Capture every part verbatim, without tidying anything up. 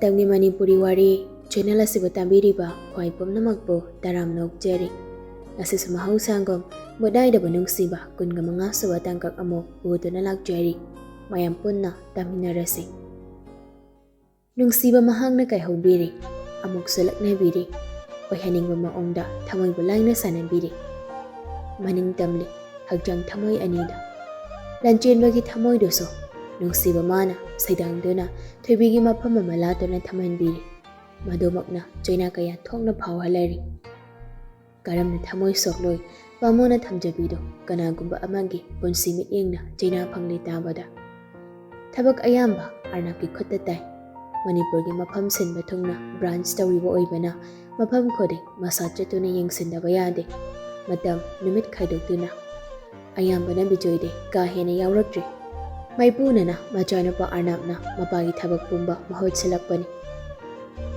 ꯃꯇꯝꯒꯤ ꯃꯅꯤꯄꯨꯔꯤ ꯋꯥꯔꯤ ꯆꯦꯅꯦꯜ ꯑꯁꯤꯕꯨ ꯇꯥꯕꯤꯔꯤꯕ ꯈ꯭ꯋꯥꯏ ꯄꯨꯝꯅꯃꯛꯄꯨ ꯇꯔꯥꯝꯅ ꯑꯣꯛꯆꯔꯤ꯫ ꯉꯁꯤꯁꯨ ꯃꯍꯧꯁꯥꯒꯨꯝ ꯃꯨꯠꯅꯥꯏꯗꯕ ꯅꯨꯡꯁꯤꯕ ꯀꯨꯟꯒ ꯃꯉꯥ ꯁꯨꯕ ꯇꯥꯡꯀꯛ ꯑꯃꯨꯛ ꯄꯨꯗꯨꯅ ꯂꯥꯛꯆꯔꯤ꯫ ꯃꯌꯥꯝ ꯄꯨꯟꯅ ꯇꯥꯃꯤꯟꯅꯔꯁꯤ꯫ ꯅꯨꯡꯁꯤꯕ ꯃꯍꯥꯛꯅ ꯀꯥꯏꯍꯧꯕꯤꯔꯤ, ꯑꯃꯨꯛꯁꯨ ꯂꯛꯅꯕꯤꯔꯤ꯫ ꯑꯣꯏꯍꯟꯅꯤꯡꯕ ꯃꯑꯣꯡꯗ ꯊꯃꯣꯏꯕꯨ ꯂꯥꯏꯅ ꯁꯥꯟꯅꯕꯤꯔꯤ꯫ ꯃꯅꯤꯡ ꯇꯝꯂꯤ ꯍꯛꯆꯥꯡ ꯊꯃꯣꯏ ꯑꯅꯤꯗ꯫ ꯂꯥꯟꯆꯦꯟꯕꯒꯤ ꯊꯃꯣꯏꯗꯨꯁꯨ ꯅꯨꯡꯁꯤꯕ ꯃꯥꯅ ꯁꯩꯗꯥꯡꯗꯨꯅ ꯊꯣꯏꯕꯤꯒꯤ ꯃꯐꯝ ꯑꯃ ꯂꯥꯠꯇꯨꯅ ꯊꯝꯍꯟꯕꯤꯔꯤ꯫ ꯃꯗꯨꯃꯛꯅ ꯆꯩꯅꯥ ꯀꯌꯥ ꯊꯣꯛꯅ ꯐꯥꯎꯍꯜꯂꯔꯤ꯫ ꯀꯔꯝꯅ ꯊꯃꯣꯏ ꯁꯣꯛꯂꯣꯏ ꯄꯥꯃꯨꯅ ꯊꯝꯖꯕꯤꯗꯣ ꯀꯅꯥꯒꯨꯝꯕ ꯑꯃꯒꯤ ꯄꯨꯟꯁꯤ ꯃꯤꯠꯌꯦꯡꯅ ꯆꯩꯅꯥ ꯐꯪꯂꯤ ꯇꯥꯕꯗ꯫ ꯊꯕꯛ ꯑꯌꯥꯝꯕ ꯑꯔꯅꯥꯞꯀꯤ ꯈꯨꯠꯇ ꯇꯥꯏ꯫ ꯃꯅꯤꯄꯨꯔꯒꯤ ꯃꯐꯝ ꯁꯤꯟꯕ ꯊꯨꯡꯅ ꯕ꯭ꯔꯥꯟꯆ ꯇꯧꯔꯤꯕ ꯑꯣꯏꯕꯅ ꯃꯐꯝ ꯈꯨꯗꯤꯡ ꯃꯁꯥ ꯆꯠꯇꯨꯅ ꯌꯦꯡꯁꯤꯟꯗꯕ ꯌꯥꯗꯦ꯫ ꯃꯇꯝ ꯅꯨꯃꯤꯠ ꯈꯥꯏꯗꯣꯛꯇꯨꯅ ꯑꯌꯥꯝꯕꯅ ꯕꯤꯖꯣꯏꯗꯤ ꯀꯥ ꯍꯦꯟꯅ ꯌꯥꯎꯔꯛꯇ꯭ꯔꯤ꯫ ꯃꯩꯄꯨꯅꯅ ꯃꯆꯥꯅꯨꯄꯥ ꯑꯔꯅꯥꯞꯅ ꯃꯄꯥꯒꯤ ꯊꯕꯛ ꯄꯨꯝꯕ ꯃꯍꯨꯠ ꯁꯤꯜꯂꯛꯄꯅꯤ꯫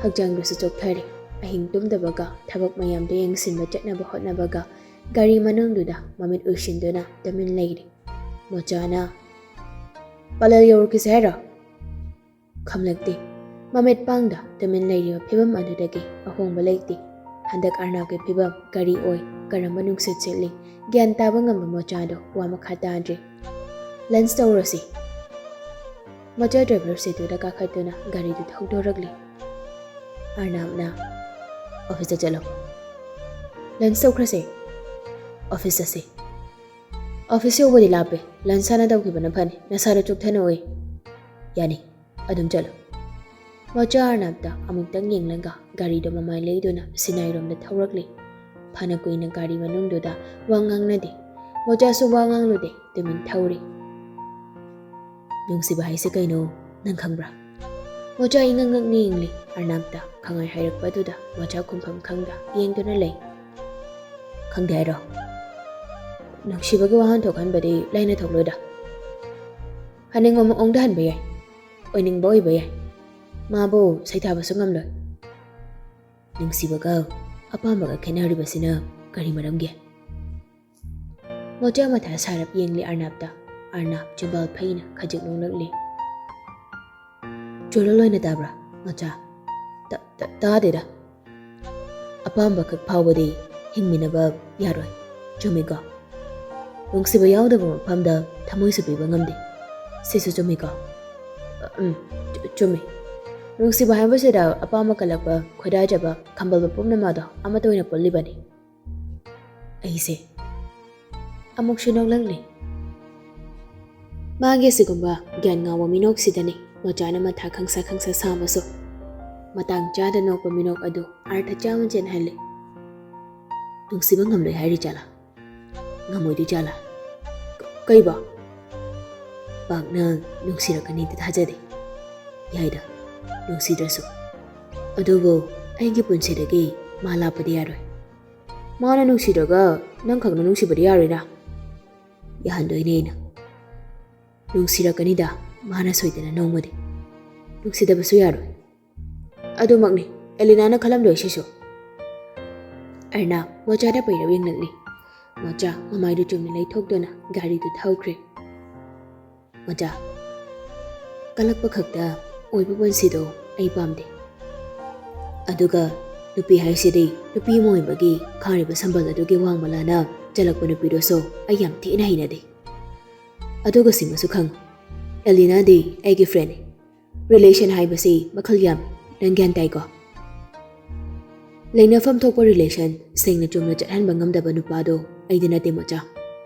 ꯍꯛꯆꯥꯡꯗꯨꯁꯨ ꯆꯣꯛꯊꯔꯦ꯫ ꯑꯍꯤꯡ ꯇꯨꯝꯗꯕꯒ ꯊꯕꯛ ꯃꯌꯥꯝꯗꯨ ꯌꯦꯡꯁꯤꯟꯕ ꯆꯠꯅꯕ ꯍꯣꯠꯅꯕꯒ ꯒꯥꯔꯤ ꯃꯅꯨꯡꯗꯨꯗ ꯃꯃꯤꯠ ꯎꯏꯁꯤꯟꯗꯨꯅ ꯇꯨꯃꯤꯟ ꯂꯩꯔꯤ꯫ ꯃꯣꯆꯥꯅ, "ꯄꯂꯦꯜ ꯌꯧꯔꯛꯈꯤꯁꯦ ꯍꯥꯏꯔꯣ?" ꯈꯝꯂꯛꯇꯦ꯫ ꯃꯃꯤꯠ ꯄꯥꯡꯗ ꯇꯨꯃꯤꯟ ꯂꯩꯔꯤꯕ ꯐꯤꯕꯝ ꯑꯗꯨꯗꯒꯤ ꯑꯍꯣꯡꯕ ꯂꯩꯇꯦ꯫ ꯍꯟꯗꯛ ꯑꯔꯅꯥꯞꯀꯤ ꯐꯤꯕꯝ ꯀꯔꯤ ꯑꯣꯏ, ꯀꯔꯝꯕ ꯅꯨꯡꯁꯤꯠ ꯁꯤꯠꯂꯤ, ꯒ꯭ꯌꯥꯟ ꯇꯥꯕ ꯉꯝꯕ ꯃꯣꯆꯥꯗꯣ ꯋꯥ ꯃꯈꯥ ꯇꯥꯗ꯭ꯔꯦ꯫ "ꯂꯟꯆ ꯇꯧꯔꯁꯤ꯫" ꯃꯣꯆꯥ ꯗ꯭ꯔꯥꯏꯚꯔ ꯁꯤꯠꯇꯨꯗ ꯀꯥꯈꯠꯇꯨꯅ ꯒꯥꯔꯤꯗꯨ ꯊꯧꯗꯣꯔꯛꯂꯤ꯫ ꯑꯔꯅꯥꯞꯅ, "ꯑꯣꯐꯤꯁꯇ ꯆꯠꯂꯣ꯫" "ꯂꯟꯆ ꯇꯧꯈ꯭ꯔꯁꯦ꯫" "ꯑꯣꯐꯤꯁ ꯆꯠꯁꯤ꯫" "ꯑꯣꯐꯤꯁ ꯌꯧꯕꯗꯤ ꯂꯥꯞꯄꯦ, ꯂꯟꯆ ꯍꯥꯟꯅ ꯇꯧꯈꯤꯕꯅ ꯐꯅꯤ, ꯅꯁꯥꯗꯣ ꯆꯣꯛꯊꯅ ꯎꯏ꯫" "ꯌꯥꯅꯤ, ꯑꯗꯨꯝ ꯆꯠꯂꯨ꯫" ꯃꯣꯆꯥ ꯑꯔꯅꯥꯞꯇ ꯑꯃꯨꯛꯇꯪ ꯌꯦꯡꯂꯒ ꯒꯥꯔꯤꯗꯣ ꯃꯃꯥꯏ ꯂꯩꯗꯨꯅ ꯁꯤꯅꯥꯏꯔꯣꯝꯗ ꯊꯧꯔꯛꯂꯤ꯫ ꯐꯅ ꯀꯨꯏꯅ ꯒꯥꯔꯤ ꯃꯅꯨꯡꯗꯨꯗ ꯋꯥ ꯉꯥꯡꯅꯗꯦ꯫ ꯃꯣꯆꯥꯁꯨ ꯋꯥ ꯉꯥꯡꯂꯨꯗꯦ, ꯇꯨꯃꯤꯟ ꯊꯧꯔꯤ꯫ "ꯅꯨꯡꯁꯤꯕ ꯍꯥꯏꯁꯦ ꯀꯩꯅꯣ ꯅꯪ ꯈꯪꯕ꯭ꯔꯥ?" ꯃꯣꯆꯥ ꯏꯉꯛ ꯉꯛꯅ ꯌꯦꯡꯂꯤ꯫ ꯑꯔꯅꯥꯞꯇ ꯈꯪꯍꯥꯏ ꯍꯥꯏꯔꯛꯄꯗꯨꯗ ꯃꯣꯆꯥ ꯈꯨꯝꯐꯝ ꯈꯪꯗ ꯌꯦꯡꯗꯨꯅ ꯂꯩ꯫ "ꯈꯪꯗꯦ ꯍꯥꯏꯔꯣ? ꯅꯨꯡꯁꯤꯕꯒꯤ ꯋꯥꯍꯟꯊꯣꯛ ꯈꯟꯕꯗꯤ ꯂꯥꯏꯅ ꯊꯣꯛꯂꯣꯏꯗ꯫ ꯍꯟꯅꯤꯡꯕ ꯃꯑꯣꯡꯗ ꯍꯟꯕ ꯌꯥꯏ, ꯑꯣꯏꯅꯤꯡꯕ ꯑꯣꯏꯕ ꯌꯥꯏ꯫ ꯃꯥꯕꯨ ꯁꯩꯊꯥꯕꯁꯨ ꯉꯝꯂꯣꯏ꯫" "ꯅꯨꯡꯁꯤꯕꯒ ꯑꯄꯥꯝꯕꯒ ꯈꯦꯠꯅꯔꯤꯕꯁꯤꯅ ꯀꯔꯤ ꯃꯔꯝꯒꯤ?" ꯃꯣꯆꯥ ꯃꯊꯥ ꯁꯥꯔꯞ ꯌꯦꯡꯂꯤ ꯑꯔꯅꯥꯞꯇ꯫ ꯑꯔꯅꯥꯞ ꯆꯤꯝꯕꯥꯜ ꯐꯩꯅ ꯈꯖꯤꯛ ꯅꯣꯛꯂꯛꯂꯤ꯫ "ꯆꯨꯔꯜ ꯑꯣꯏꯅ ꯇꯥꯕ꯭ꯔꯥ?" ꯃꯣꯆꯥ, ꯇ-, ꯇ-, ꯇꯥꯗꯦꯗ꯫ ꯑꯄꯥꯝꯕ ꯈꯛ ꯐꯥꯎꯕꯗꯤ ꯍꯤꯡꯃꯤꯟꯅꯕ ꯌꯥꯔꯣꯏ꯫ ꯆꯨꯝꯃꯤꯀꯣ? ꯅꯨꯡꯁꯤꯕ ꯌꯥꯎꯗꯕ ꯃꯐꯝꯗ ꯊꯃꯣꯏꯁꯨ ꯄꯤꯕ ꯉꯝꯗꯦ꯫ ꯁꯤꯁꯨ ꯆꯨꯝꯃꯤꯀꯣ? ꯎꯝ, ꯆꯨ-, ꯆꯨꯝꯃꯤ꯫ ꯅꯨꯡꯁꯤꯕ ꯍꯥꯏꯕꯁꯤꯗ ꯑꯄꯥꯝꯕ ꯀꯜꯂꯛꯄ, ꯈꯣꯏꯗꯥꯖꯕ, ꯈꯝꯕꯜꯕ ꯄꯨꯝꯅꯃꯛ ꯑꯗꯣ ꯑꯃꯠꯇ ꯑꯣꯏꯅ ꯄꯨꯜꯂꯤꯕꯅꯤ꯫ ꯑꯩꯁꯦ ꯑꯃꯨꯛꯁꯨ ꯅꯣꯛꯂꯛꯂꯤ꯫ ꯃꯥꯒꯤ ꯑꯁꯤꯒꯨꯝꯕ ꯒ꯭ꯌꯥꯟ ꯉꯥꯎꯕ ꯃꯤꯅꯣꯛꯁꯤꯗꯅꯤ ꯃꯣꯆꯥꯅ ꯃꯊꯥ ꯈꯪꯁꯥ ꯈꯪꯁꯥ ꯁꯥꯕꯁꯨ꯫ ꯃꯇꯥꯡ ꯆꯥꯗ ꯅꯣꯛꯄ ꯃꯤꯅꯣꯛ ꯑꯗꯨ ꯑꯥꯔꯊ ꯆꯥꯝꯃ ꯆꯦꯟꯍꯜꯂꯤ꯫ ꯅꯨꯡꯁꯤꯕ ꯉꯝꯂꯣꯏ ꯍꯥꯏꯔꯤ ꯖꯥꯠꯂꯥ? ꯉꯝꯃꯣꯏꯗꯣꯏ ꯖꯥꯠꯂꯥ? ꯀ-, ꯀꯩꯕꯣ? ꯄꯥꯛꯅ ꯅꯨꯡꯁꯤꯔꯛꯀꯅꯤꯗꯤ ꯊꯥꯖꯗꯦ꯫ ꯌꯥꯏꯗ, ꯅꯨꯡꯁꯤꯗ꯭ꯔꯁꯨ꯫ ꯑꯗꯨꯕꯨ ꯑꯩꯒꯤ ꯄꯨꯟꯁꯤꯗꯒꯤ ꯃꯥ ꯂꯥꯞꯄꯗꯤ ꯌꯥꯔꯣꯏ꯫ ꯃꯥꯅ ꯅꯨꯡꯁꯤꯗ꯭ꯔꯒ ꯅꯪ ꯈꯛꯅ ꯅꯨꯡꯁꯤꯕꯗꯤ ꯌꯥꯔꯣꯏꯅ꯫ ꯌꯥꯍꯟꯗꯣꯏꯅꯦ ꯑꯩꯅ꯫ ꯅꯨꯡꯁꯤꯔꯛꯀꯅꯤꯗ, ꯃꯥꯅ ꯁꯣꯏꯗꯅ ꯅꯣꯡꯃꯗꯤ꯫ ꯅꯨꯡꯁꯤꯗꯕꯁꯨ ꯌꯥꯔꯣꯏ꯫ ꯑꯗꯨꯃꯛꯅꯤ ꯑꯦꯂꯤꯅꯥꯅ ꯈꯜꯂꯝꯗꯣꯏꯁꯤꯁꯨ꯫ ꯑꯔꯅꯥ ꯃꯣꯆꯥꯗ ꯄꯩꯔꯞ ꯌꯦꯡꯂꯛꯂꯤ꯫ ꯃꯣꯆꯥ ꯃꯃꯥꯏꯗꯨ ꯆꯨꯝꯅ ꯂꯩꯊꯣꯛꯇꯨꯅ ꯒꯥꯔꯤꯗꯨ ꯊꯧꯈ꯭ꯔꯦ꯫ ꯃꯣꯆꯥ, ꯀꯜꯂꯛꯄ ꯈꯛꯇ ꯑꯣꯏꯕ ꯄꯨꯟꯁꯤꯗꯣ ꯑꯩ ꯄꯥꯝꯗꯦ꯫ ꯑꯗꯨꯒ ꯅꯨꯄꯤ ꯍꯥꯏꯁꯤꯗꯤ ꯅꯨꯄꯤ ꯑꯃ ꯑꯣꯏꯕꯒꯤ ꯈꯥꯔꯤꯕ ꯁꯝꯕꯜ ꯑꯗꯨꯒꯤ ꯋꯥꯡꯃ ꯂꯥꯅ ꯆꯠꯂꯛꯄ ꯅꯨꯄꯤꯗꯨꯁꯨ ꯑꯩ ꯌꯥꯝ ꯊꯤꯅ ꯍꯩꯅꯗꯦ꯫ ꯑꯗꯨꯒ ꯁꯤꯃꯁꯨ ꯈꯪꯉꯨ, ꯑꯦꯂꯤꯅꯥꯗꯤ ꯑꯩꯒꯤ friendꯅꯤ꯫ Relation ꯍꯥꯏꯕꯁꯤ ꯃꯈꯜ ꯌꯥꯝꯃꯤ, ꯅꯪ ꯒ꯭ꯌꯥꯟ ꯇꯥꯏꯀꯣ? ꯂꯩꯅꯐꯝ ꯊꯣꯛꯄ relation ꯁꯦꯡꯅ ꯆꯨꯝꯅ ꯆꯠꯍꯟꯕ ꯉꯝꯗꯕ ꯅꯨꯄꯥꯗꯣ ꯑꯩꯗꯤ ꯅꯠꯇꯦ ꯃꯣꯆꯥ꯫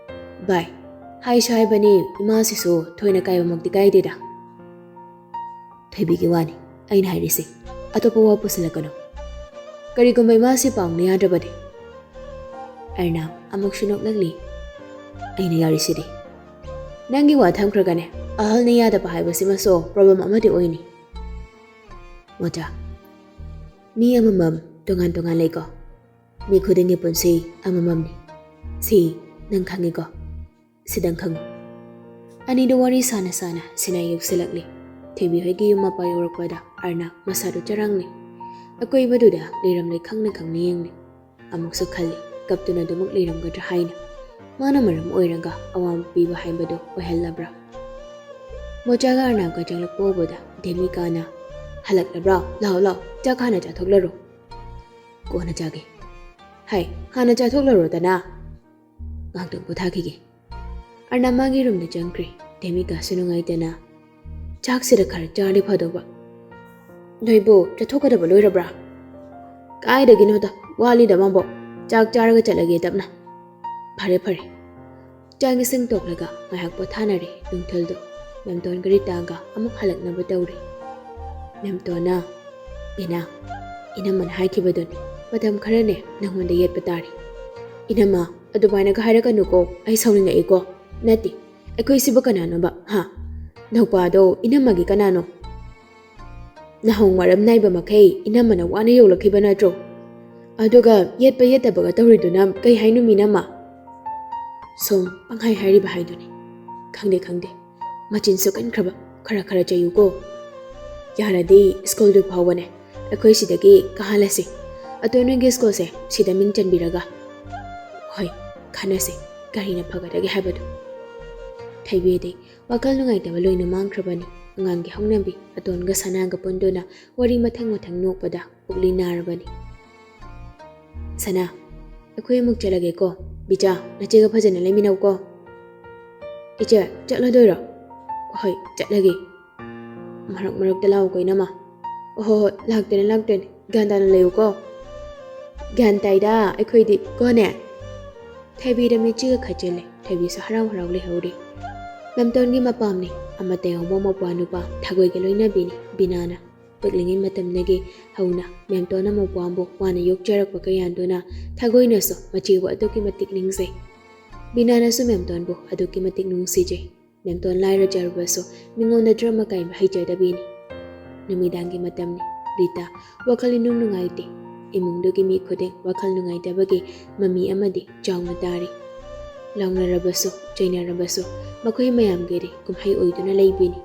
ꯚꯥꯏ, ꯍꯥꯏꯁꯨ ꯍꯥꯏꯕꯅꯤ, ꯏꯃꯥꯁꯤꯁꯨ ꯊꯣꯏꯅ ꯀꯥꯏꯕꯃꯛꯇꯤ ꯀꯥꯏꯗꯦꯗ꯫ ꯊꯣꯏꯕꯤꯒꯤ ꯋꯥꯅꯤ ꯑꯩꯅ ꯍꯥꯏꯔꯤꯁꯦ, ꯑꯇꯣꯞꯄ ꯋꯥ ꯄꯨꯁꯤꯜꯂꯛꯀꯅꯨ꯫ ꯀꯔꯤꯒꯨꯝꯕ ꯏꯃꯥꯁꯤ ꯄꯥꯎꯅ ꯌꯥꯗ꯭ꯔꯕꯗꯤ? ꯑꯔꯅꯥ ꯑꯃꯨꯛꯁꯨ ꯅꯣꯛꯂꯛꯂꯤ꯫ ꯑꯩꯅ ꯌꯥꯔꯤꯁꯤꯗꯤ꯫ ꯅꯪꯒꯤ ꯋꯥ ꯊꯝꯈ꯭ꯔꯒꯅꯦ, ꯑꯍꯜꯅ ꯌꯥꯗꯕ ꯍꯥꯏꯕꯁꯤꯃꯁꯨ problem ꯑꯃꯗꯤ ꯑꯣꯏꯅꯤ꯫ ꯃꯣꯆꯥ, ꯃꯤ ꯑꯃꯃꯝ ꯇꯣꯉꯥꯟ ꯇꯣꯉꯥꯟ ꯂꯩꯀꯣ꯫ ꯃꯤ ꯈꯨꯗꯤꯡꯒꯤ ꯄꯨꯟꯁꯤ ꯑꯃꯃꯝꯅꯤ꯫ ꯁꯤ ꯅꯪ ꯈꯪꯉꯤꯀꯣ? ꯁꯤꯗꯪ ꯈꯪꯉꯨ꯫ ꯑꯅꯤꯗꯨ ꯋꯥꯔꯤ ꯁꯥꯅ ꯁꯥꯅ ꯁꯤꯅ ꯌꯧꯁꯤꯜꯂꯛꯂꯤ꯫ ꯊꯣꯏꯕꯤ ꯍꯣꯏꯒꯤ ꯌꯨꯝ ꯃꯄꯥ ꯌꯧꯔꯛꯄꯗ ꯑꯔꯅꯥ ꯃꯁꯥꯗꯨ ꯆꯔꯥꯡꯂꯤ꯫ ꯑꯀꯣꯏꯕꯗꯨꯗ ꯂꯩꯔꯝꯂꯦ ꯈꯪꯅ ꯈꯪꯅ ꯌꯦꯡꯂꯤ꯫ ꯑꯃꯨꯛꯁꯨ ꯈꯜꯂꯤ, ꯀꯞꯇꯨꯅ ꯑꯗꯨꯃꯛ ꯂꯩꯔꯝꯒꯗ꯭ꯔꯥ ꯍꯥꯏꯅ꯫ ꯃꯥꯅ ꯃꯔꯝ ꯑꯣꯏꯔꯒ ꯑꯋꯥꯕ ꯄꯤꯕ ꯍꯥꯏꯕꯗꯨ ꯑꯣꯏꯍꯜꯂꯕ꯭ꯔꯥ? ꯃꯣꯆꯥꯒ ꯑꯔꯅꯥꯕꯒ ꯆꯪꯂꯛꯄ ꯎꯕꯗ ꯙꯦꯃꯤꯀꯥꯅ, "ꯍꯜꯂꯛꯂꯕ꯭ꯔꯣ? ꯂꯥꯛꯑꯣ, ꯂꯥꯛꯑꯣ, ꯆꯥꯛ ꯍꯥꯟꯅ ꯆꯥꯊꯣꯛꯂꯔꯣ꯫" "ꯀꯣꯟꯅ ꯆꯥꯒꯦ꯫" "ꯍꯥꯏ, ꯍꯥꯟꯅ ꯆꯥꯊꯣꯛꯂꯔꯣꯗꯅ꯫ ꯉꯥꯏꯍꯥꯛꯇꯪ ꯄꯣꯊꯥꯈꯤꯒꯦ꯫" ꯑꯔꯅꯥ ꯃꯥꯒꯤ ꯔꯨꯝꯗ ꯆꯪꯈ꯭ꯔꯦ꯫ ꯗꯦꯃꯤꯀꯥꯁꯨ ꯅꯨꯡꯉꯥꯏꯇꯅ, "ꯆꯥꯛꯁꯤꯗ ꯈꯔ ꯆꯥꯔꯗꯤ ꯐꯗꯧꯕ꯫ ꯅꯣꯏꯕꯨ ꯆꯠꯊꯣꯛꯀꯗꯕ ꯂꯣꯏꯔꯕ꯭ꯔꯥ?" "ꯀꯥꯏꯗꯒꯤꯅꯣꯗ, ꯋꯥꯠꯂꯤꯗ ꯃꯥꯕꯣ꯫ ꯆꯥꯛ ꯆꯥꯔꯒ ꯆꯠꯂꯒꯦ ꯇꯞꯅ꯫" "ꯐꯔꯦ, ꯐꯔꯦ꯫" ꯆꯥꯛ ꯏꯁꯤꯡ ꯇꯣꯛꯂꯒ ꯉꯥꯏꯍꯥꯛ ꯄꯣꯊꯥꯅꯔꯦ ꯅꯨꯡꯊꯤꯜꯗꯣ꯫ ꯃꯦꯝꯇꯣꯟꯒ ꯔꯤꯇꯥꯒ ꯑꯃꯨꯛ ꯍꯜꯂꯛꯅꯕ ꯇꯧꯔꯦ꯫ ꯃꯦꯝꯇꯣꯟꯅ, "ꯕꯤꯅꯥ, ꯏꯅꯝꯃꯅ ꯍꯥꯏꯈꯤꯕꯗꯨꯅꯤ, ꯃꯇꯝ ꯈꯔꯅꯦ ꯅꯪꯉꯣꯟꯗ ꯌꯦꯠꯄ ꯇꯥꯔꯦ꯫" "ꯏꯅꯝꯃ, ꯑꯗꯨꯃꯥꯏꯅꯒ ꯍꯥꯏꯔꯛꯀꯅꯨꯀꯣ, ꯑꯩ ꯁꯥꯎꯅꯤꯡꯉꯛꯏꯀꯣ꯫" "ꯅꯠꯇꯦ, ꯑꯩꯈꯣꯏꯁꯤꯕꯨ ꯀꯅꯥꯅꯣꯕ, ꯍꯥ? ꯅꯧꯄꯥꯗꯣ ꯏꯅꯝꯃꯒꯤ ꯀꯅꯥꯅꯣ? ꯅꯍꯥꯟ ꯃꯔꯝ ꯅꯥꯏꯕ ꯃꯈꯩ ꯏꯅꯝꯃꯅ ꯋꯥꯅ ꯌꯣꯛꯂꯛꯈꯤꯕ ꯅꯠꯇ꯭ꯔꯣ? ꯑꯗꯨꯒ ꯌꯦꯠꯄ ꯌꯦꯠꯇꯕꯒ ꯇꯧꯔꯤꯗꯨꯅ ꯀꯩ ꯍꯥꯏꯅꯣ, ꯃꯤꯅꯝꯃ?" "ꯁꯨꯝ ꯄꯪꯍꯥꯏ ꯍꯥꯏꯔꯤꯕ ꯍꯥꯏꯗꯨꯅꯤ꯫" "ꯈꯪꯗꯦ, ꯈꯪꯗꯦ꯫ ꯃꯆꯤꯟꯁꯨ ꯀꯟꯈ꯭ꯔꯕ, ꯈꯔ ꯈꯔ ꯆꯩꯌꯨꯀꯣ꯫ ꯌꯥꯔꯗꯤ ꯁ꯭ꯀꯨꯜꯗꯨ ꯐꯥꯎꯕꯅꯦ ꯑꯩꯈꯣꯏ ꯁꯤꯗꯒꯤ ꯀꯥꯍꯜꯂꯁꯤ꯫ ꯑꯗꯣ ꯅꯣꯏꯒꯤ ꯁ꯭ꯀꯨꯜꯁꯦ ꯁꯤꯗ ꯃꯤꯡ ꯆꯟꯕꯤꯔꯒ, ꯍꯣꯏ, ꯈꯟꯅꯁꯤ ꯀꯔꯤꯅ ꯐꯒꯗꯒꯦ ꯍꯥꯏꯕꯗꯨ꯫" ꯊꯣꯏꯕꯤꯗꯤ ꯋꯥꯈꯜ ꯅꯨꯡꯉꯥꯏꯇꯕ ꯂꯣꯏꯅ ꯃꯥꯡꯈ꯭ꯔꯕꯅꯤ꯫ ꯑꯉꯥꯡꯒꯤ ꯍꯧꯅꯕꯤ ꯑꯇꯣꯟꯒ ꯁꯅꯥꯒ ꯄꯨꯟꯗꯨꯅ ꯋꯥꯔꯤ ꯃꯊꯪ ꯃꯊꯪ ꯅꯣꯛꯄꯗ ꯄꯨꯛꯂꯤ ꯅꯥꯔꯕꯅꯤ꯫ "ꯁꯅꯥ, ꯑꯩꯈꯣꯏ ꯑꯃꯨꯛ ꯆꯠꯂꯒꯦꯀꯣ꯫ ꯕꯤꯆꯥ, ꯅꯆꯦꯒ ꯐꯖꯅ ꯂꯩꯃꯤꯟꯅꯧꯀꯣ꯫" "ꯏꯆꯦ, ꯆꯠꯂꯗꯣꯏꯔꯣ?" "ꯍꯣꯏ, ꯆꯠꯂꯒꯦ꯫" "ꯃꯔꯛ ꯃꯔꯛꯇ ꯂꯥꯛꯎꯀꯣ, ꯏꯅꯝꯃ꯫" "ꯑꯣ, ꯍꯣ, ꯍꯣꯏ, ꯂꯥꯛꯇꯣꯏꯅꯦ, ꯂꯥꯛꯇꯣꯏꯅꯦ꯫ ꯒ꯭ꯌꯥꯟ ꯇꯥꯅ ꯂꯩꯌꯨꯀꯣ꯫" "ꯒ꯭ꯌꯥꯟ ꯇꯥꯏꯗ ꯑꯩꯈꯣꯏꯗꯤ ꯀꯣꯅꯦ꯫" ꯊꯣꯏꯕꯤꯗ ꯃꯤꯠꯆꯤꯒ ꯈꯠꯆꯤꯜꯂꯦ꯫ ꯊꯣꯏꯕꯤꯁꯨ ꯍꯔꯥꯎ ꯍꯔꯥꯎ ꯂꯩꯍꯧꯔꯤ꯫ ꯃꯦꯝꯇꯣꯟꯒꯤ ꯃꯄꯥꯝꯅꯤ꯫ ꯑꯃꯠꯇ ꯌꯥꯎꯕ ꯃꯧꯄ꯭ꯋꯥ ꯅꯨꯄꯥ ꯊꯥꯒꯣꯏꯒꯤ ꯂꯣꯏꯅꯕꯤꯅꯤ ꯕꯤꯅꯥꯅ꯫ ꯄꯤꯛꯂꯤꯉꯩ ꯃꯇꯝꯗꯒꯤ ꯍꯧꯅ ꯃꯦꯝꯇꯣꯟꯅ ꯃꯧꯄ꯭ꯋꯥꯕꯨ ꯋꯥꯅ ꯌꯣꯛꯆꯔꯛꯄ ꯀꯌꯥꯗꯨꯅ ꯊꯥꯒꯣꯏꯅꯁꯨ ꯃꯆꯦꯕꯨ ꯑꯗꯨꯛꯀꯤ ꯃꯇꯤꯛ ꯅꯤꯡꯖꯩ꯫ ꯕꯤꯅꯥꯅꯁꯨ ꯃꯦꯝꯇꯣꯟꯕꯨ ꯑꯗꯨꯛꯀꯤ ꯃꯇꯤꯛ ꯅꯨꯡꯁꯤꯖꯩ꯫ ꯃꯦꯝꯇꯣꯟ ꯂꯥꯏꯔꯖꯔꯕꯁꯨ ꯃꯤꯉꯣꯟꯗ ꯗ꯭ꯔꯃꯥ ꯀꯥꯏꯕ ꯍꯩꯖꯗꯕꯤꯅꯤ꯫ ꯅꯨꯃꯤꯗꯥꯡꯒꯤ ꯃꯇꯝꯅꯤ꯫ ꯔꯤꯇꯥ ꯋꯥꯈꯜ ꯏꯅꯨꯡ ꯅꯨꯡꯉꯥꯏꯇꯦ꯫ ꯏꯃꯨꯡꯗꯨꯒꯤ ꯃꯤ ꯈꯨꯗꯤꯡ ꯋꯥꯈꯜ ꯅꯨꯡꯉꯥꯏꯇꯕꯒꯤ ꯃꯃꯤ ꯑꯃꯗꯤ ꯆꯥꯎꯅ ꯇꯥꯔꯤ꯫ ꯂꯥꯎꯅꯔꯕꯁꯨ, ꯆꯩꯅꯔꯕꯁꯨ ꯃꯈꯣꯏ ꯃꯌꯥꯝꯒꯤꯗꯤ ꯀꯨꯝꯍꯩ ꯑꯣꯏꯗꯨꯅ ꯂꯩꯕꯤꯅꯤ꯫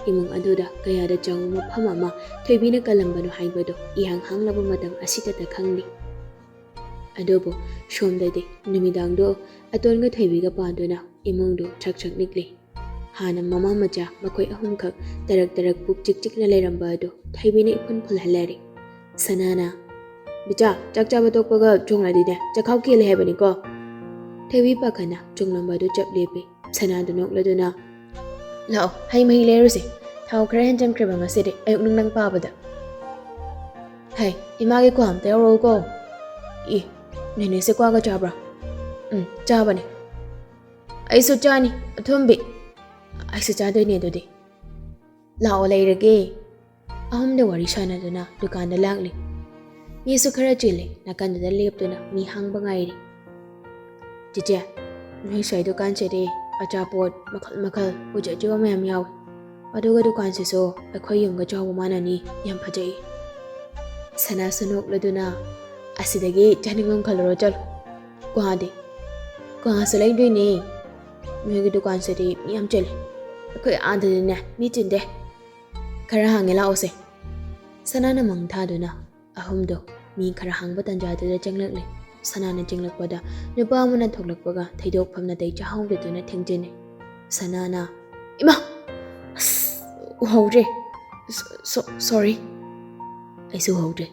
ꯏꯃꯨꯡ ꯑꯗꯨꯗ ꯀꯌꯥꯗ ꯆꯥꯎꯕ ꯃꯐꯝ ꯑꯃ ꯊꯣꯏꯕꯤꯅ ꯀꯜꯂꯝꯕꯅꯣ ꯍꯥꯏꯕꯗꯨ ꯏꯍꯥꯡ ꯍꯥꯡꯂꯕ ꯃꯇꯝ ꯑꯁꯤꯗꯇ ꯈꯪꯂꯤ꯫ ꯑꯗꯨꯕꯨ ꯁꯣꯝꯗꯗꯤ ꯅꯨꯃꯤꯗꯥꯡꯗꯣ ꯑꯇꯣꯟꯒ ꯊꯣꯏꯕꯤꯒ ꯄꯥꯗꯨꯅ ꯏꯃꯨꯡꯗꯨ ꯊ꯭ꯔꯛ ꯊ꯭ꯔꯛ ꯅꯤꯛꯂꯤ꯫ ꯍꯥꯟꯅ ꯃꯃꯥ ꯃꯆꯥ ꯃꯈꯣꯏ ꯑꯍꯨꯝꯈꯛ ꯇꯔꯛ ꯇꯔꯛ ꯄꯨꯛ ꯆꯤꯛ ꯆꯤꯛꯅ ꯂꯩꯔꯝꯕ ꯑꯗꯨ ꯊꯣꯏꯕꯤꯅ ꯏꯐꯨꯟ ꯐꯨꯜꯍꯜꯂꯔꯦ꯫ ꯁꯅꯥꯅ, "ꯕꯤꯇꯥ, ꯆꯥꯛ ꯆꯥꯕ ꯇꯣꯛꯄꯒ ꯆꯣꯡꯂꯗꯤꯅꯦ, ꯆꯥꯛꯈꯥꯎ ꯀꯦꯜꯂꯦ ꯍꯥꯏꯕꯅꯤꯀꯣ"꯫ ꯊꯣꯏꯕꯤ ꯄꯥꯈꯠꯅ ꯆꯣꯡꯂꯝꯕ ꯑꯗꯨ ꯆꯞ ꯂꯦꯞꯄꯤ꯫ ꯁꯅꯥꯗꯨ ꯅꯣꯛꯂꯗꯨꯅ, "ꯂꯥꯛꯑꯣ, ꯍꯩ ꯃꯍꯤ ꯂꯩꯔꯨꯁꯦ꯫ ꯊꯥꯎ ꯈꯔ ꯍꯦꯟꯖꯟꯈ꯭ꯔꯦꯕ ꯉꯁꯤꯗꯤ, ꯑꯌꯨꯛ ꯅꯨꯡꯗꯥꯡ ꯄꯥꯕꯗ"꯫ "ꯍꯩ, ꯏꯃꯥꯒꯤ ꯀ꯭ꯋꯥ ꯑꯝꯇ ꯌꯥꯎꯔꯛꯎꯀꯣ"꯫ "ꯑꯦ, ꯅꯦꯅꯦꯁꯦ ꯀ꯭ꯋꯥꯒ ꯆꯥꯕ꯭ꯔꯥ?" "ꯎꯝ, ꯆꯥꯕꯅꯦ"꯫ "ꯑꯩꯁꯨ ꯆꯥꯅꯤ, ꯑꯊꯨꯝꯕꯤ"꯫ "ꯑꯩꯁꯨ ꯆꯥꯗꯣꯏꯅꯦ ꯑꯗꯨꯗꯤ"꯫ "ꯂꯥꯛꯑꯣ, ꯂꯩꯔꯒꯦ"꯫ ꯑꯍꯨꯝꯗ ꯋꯥꯔꯤ ꯁꯥꯟꯅꯗꯨꯅ ꯗꯨꯀꯥꯟꯗ ꯂꯥꯛꯂꯤ꯫ ꯃꯤꯁꯨ ꯈꯔ ꯆꯤꯜꯂꯤ, ꯅꯥꯀꯟꯗꯨꯗ ꯂꯦꯞꯇꯨꯅ ꯃꯤ ꯍꯥꯡꯕ ꯉꯥꯏꯔꯤ꯫ "ꯆꯤꯆꯦ, ꯅꯣꯏ ꯁ꯭ꯋꯥꯏ ꯗꯨꯀꯥꯟꯁꯤꯗꯤ ꯑꯆꯥꯄꯣꯠ ꯃꯈꯜ ꯃꯈꯜ ꯎꯖꯗ꯭ꯔꯤꯕ ꯃꯌꯥꯝ ꯌꯥꯎꯏ꯫ ꯑꯗꯨꯒ ꯗꯨꯀꯥꯟꯁꯤꯁꯨ ꯑꯩꯈꯣꯏ ꯌꯨꯝꯒ ꯆꯥꯎꯕ ꯃꯥꯟꯅꯅꯤ, ꯌꯥꯝ ꯐꯖꯩ"꯫ ꯁꯅꯥꯁꯨ ꯅꯣꯛꯂꯗꯨꯅ, "ꯑꯁꯤꯗꯒꯤ ꯆꯥꯅꯤꯡꯕ ꯑꯃ ꯈꯜꯂꯨꯔꯣ, ꯆꯠꯂꯣ"꯫ "ꯀ꯭ꯋꯥꯗꯤ?" "ꯀ꯭ꯋꯥꯁꯨ ꯂꯩꯗꯣꯏꯅꯦ꯫ ꯅꯣꯏꯒꯤ ꯗꯨꯀꯥꯟꯁꯤꯗꯤ ꯃꯤ ꯌꯥꯝ ꯆꯤꯜꯂꯤ꯫ ꯑꯩꯈꯣꯏ ꯑꯥꯗꯗꯤꯅꯦ, ꯃꯤ ꯆꯤꯟꯗꯦ꯫ ꯈꯔ ꯍꯥꯡꯉꯦ, ꯂꯥꯛꯑꯣꯁꯦ"꯫ ꯁꯅꯥꯅ ꯃꯪ ꯊꯥꯗꯨꯅ ꯑꯍꯨꯝꯗꯣ ꯃꯤ ꯈꯔ ꯍꯥꯡꯕ ꯇꯟꯖꯥꯗꯨꯗ ꯆꯪꯂꯛꯂꯦ꯫ ꯁꯅꯥꯅ ꯆꯪꯂꯛꯄꯗ ꯅꯨꯄꯥ ꯑꯃꯅ ꯊꯣꯛꯂꯛꯄꯒ ꯊꯩꯗꯣꯛꯐꯝ ꯅꯥꯇꯩ ꯆꯥꯍꯧꯗꯗꯨꯅ ꯊꯦꯡꯖꯤꯟꯅꯩ꯫ ꯁꯅꯥꯅ, "ꯏꯃꯥ! ꯑꯁ, ꯎꯍꯧꯗ꯭ꯔꯦ꯫ ꯁꯣ-, ꯁꯣ-, ꯁꯣꯔꯤ"꯫ "ꯑꯩꯁꯨ ꯎꯍꯧꯗ꯭ꯔꯦ"꯫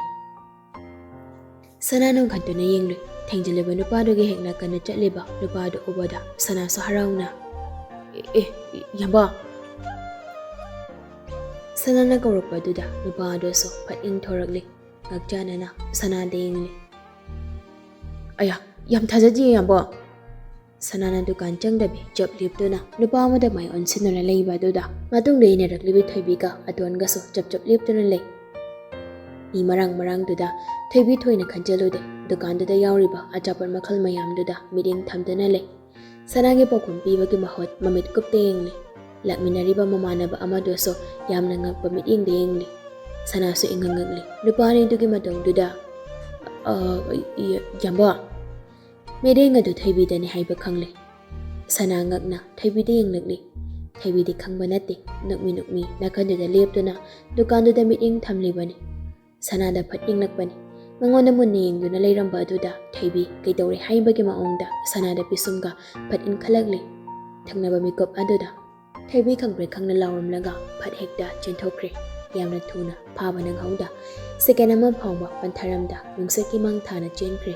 ꯁꯅꯥ ꯅꯣꯡꯈꯠꯇꯨꯅ ꯌꯦꯡꯂꯨꯏ꯫ ꯊꯦꯡꯖꯤꯜꯂꯤꯕ ꯅꯨꯄꯥꯗꯨꯒꯤ ꯍꯦꯛ ꯅꯥꯀꯟꯗ ꯆꯠꯂꯤꯕ ꯅꯨꯄꯥꯗꯨ ꯎꯕꯗ ꯁꯅꯥꯁꯨ ꯍꯔꯥꯎꯅ, "ꯑꯦ, ꯑꯦ, ꯏꯌꯥꯝꯕ!" ꯁꯅꯥꯅ ꯀꯧꯔꯛꯄꯗꯨꯗ ꯅꯨꯄꯥ ꯑꯗꯨꯁꯨ ꯐꯠ ꯏꯪꯊꯣꯔꯛꯂꯤ꯫ ꯉꯛꯆꯥꯟꯅꯅ ꯁꯅꯥꯗ ꯌꯦꯡꯂꯤ꯫ "ꯑꯌꯥ, ꯌꯥꯝ ꯊꯥꯖꯗꯤꯌꯦ, ꯏꯌꯥꯝꯕ!" ꯁꯅꯥꯅ ꯗꯨꯀꯥꯟ ꯆꯪꯗꯕꯤ ꯆꯞ ꯂꯦꯞꯇꯨꯅ ꯅꯨꯄꯥ ꯑꯃꯗ ꯃꯥꯏ ꯑꯣꯟꯁꯤꯟꯗꯨꯅ ꯂꯩꯕ ꯑꯗꯨꯗ ꯃꯇꯨꯡꯗ ꯏꯟꯅꯔꯛꯂꯤꯕꯤ ꯊꯣꯏꯕꯤꯒ ꯑꯇꯣꯟꯒꯁꯨ ꯆꯞ ꯆꯞ ꯂꯦꯞꯇꯨꯅ ꯂꯩ꯫ ꯃꯤ ꯃꯔꯥꯡ ꯃꯔꯥꯡꯗꯨꯗ ꯊꯣꯏꯕꯤ ꯊꯣꯏꯅ ꯈꯟꯖꯜꯂꯨꯗꯦ꯫ ꯗꯨꯀꯥꯟꯗꯨꯗ ꯌꯥꯎꯔꯤꯕ ꯑꯆꯥꯄꯣꯠ ꯃꯈꯜ ꯃꯌꯥꯝꯗꯨꯗ ꯃꯤꯠꯌꯦꯡ ꯊꯝꯗꯨꯅ ꯂꯩ꯫ ꯁꯅꯥꯒꯤ ꯄꯥꯎꯈꯨꯝ ꯄꯤꯕꯒꯤ ꯃꯍꯨꯠ ꯃꯃꯤꯠ ꯀꯨꯞꯇ ꯌꯦꯡꯂꯤ꯫ ꯂꯥꯛꯃꯤꯟꯅꯔꯤꯕ ꯃꯃꯥꯟꯅꯕ ꯑꯃꯗꯨꯁꯨ ꯌꯥꯝꯅ ꯉꯛꯄ ꯃꯤꯠꯌꯦꯡꯗ ꯌꯦꯡꯂꯤ꯫ ꯁꯅꯥꯁꯨ ꯏꯉꯛ ꯉꯛꯂꯤ꯫ ꯅꯨꯄꯥ ꯑꯅꯤꯗꯨꯒꯤ ꯃꯇꯧꯗꯨꯗ, "ꯑ, ꯏ-, ꯏꯌꯥꯝꯕ!" ꯃꯤꯠꯌꯦꯡ ꯑꯗꯨ ꯊꯣꯏꯕꯤꯗꯅꯤ ꯍꯥꯏꯕ ꯈꯪꯂꯦ꯫ ꯁꯅꯥ ꯉꯛꯅ ꯊꯣꯏꯕꯤꯗ ꯌꯦꯡꯂꯛꯂꯤ꯫ ꯊꯣꯏꯕꯤꯗꯤ ꯈꯪꯕ ꯅꯠꯇꯦ꯫ ꯅꯣꯛꯃꯤ ꯅꯣꯛꯃꯤ ꯅꯥꯀꯟꯗꯨꯗ ꯂꯦꯞꯇꯨꯅ ꯗꯨꯀꯥꯟꯗꯨꯗ ꯃꯤꯠꯌꯦꯡ ꯊꯝꯂꯤꯕꯅꯤ꯫ ꯁꯅꯥꯗ ꯐꯠ ꯌꯦꯡꯂꯛꯄꯅꯤ꯫ ꯃꯉꯣꯟꯗ ꯃꯨꯟꯅ ꯌꯦꯡꯗꯨꯅ ꯂꯩꯔꯝꯕ ꯑꯗꯨꯗ ꯊꯣꯏꯕꯤ ꯀꯩꯗꯧꯔꯦ ꯍꯥꯏꯕꯒꯤ ꯃꯑꯣꯡꯗ ꯁꯅꯥꯗ ꯄꯤꯁꯨꯝꯒ ꯐꯠ ꯏꯟꯈꯠꯂꯛꯂꯤ꯫ ꯊꯪꯅꯕ ꯃꯤꯀꯨꯞ ꯑꯗꯨꯗ, ꯊꯣꯏꯕꯤ ꯈꯪꯄ꯭ꯔꯦꯛ ꯈꯪꯅ ꯂꯥꯎꯔꯝꯂꯒ ꯐꯠ ꯍꯦꯛꯇ ꯆꯦꯟꯊꯣꯛꯈ꯭ꯔꯦ꯫ ꯌꯥꯝꯅ ꯊꯨꯅ, ꯐꯥꯕ ꯅꯪꯍꯧꯗ꯫ ꯁꯦꯀꯦꯟ ꯑꯃ ꯐꯥꯎꯕ ꯄꯟꯊꯔꯝꯗ ꯅꯨꯡꯁꯤꯠꯀꯤ ꯃꯥꯡ ꯊꯥꯅ ꯆꯦꯟꯈ꯭ꯔꯦ꯫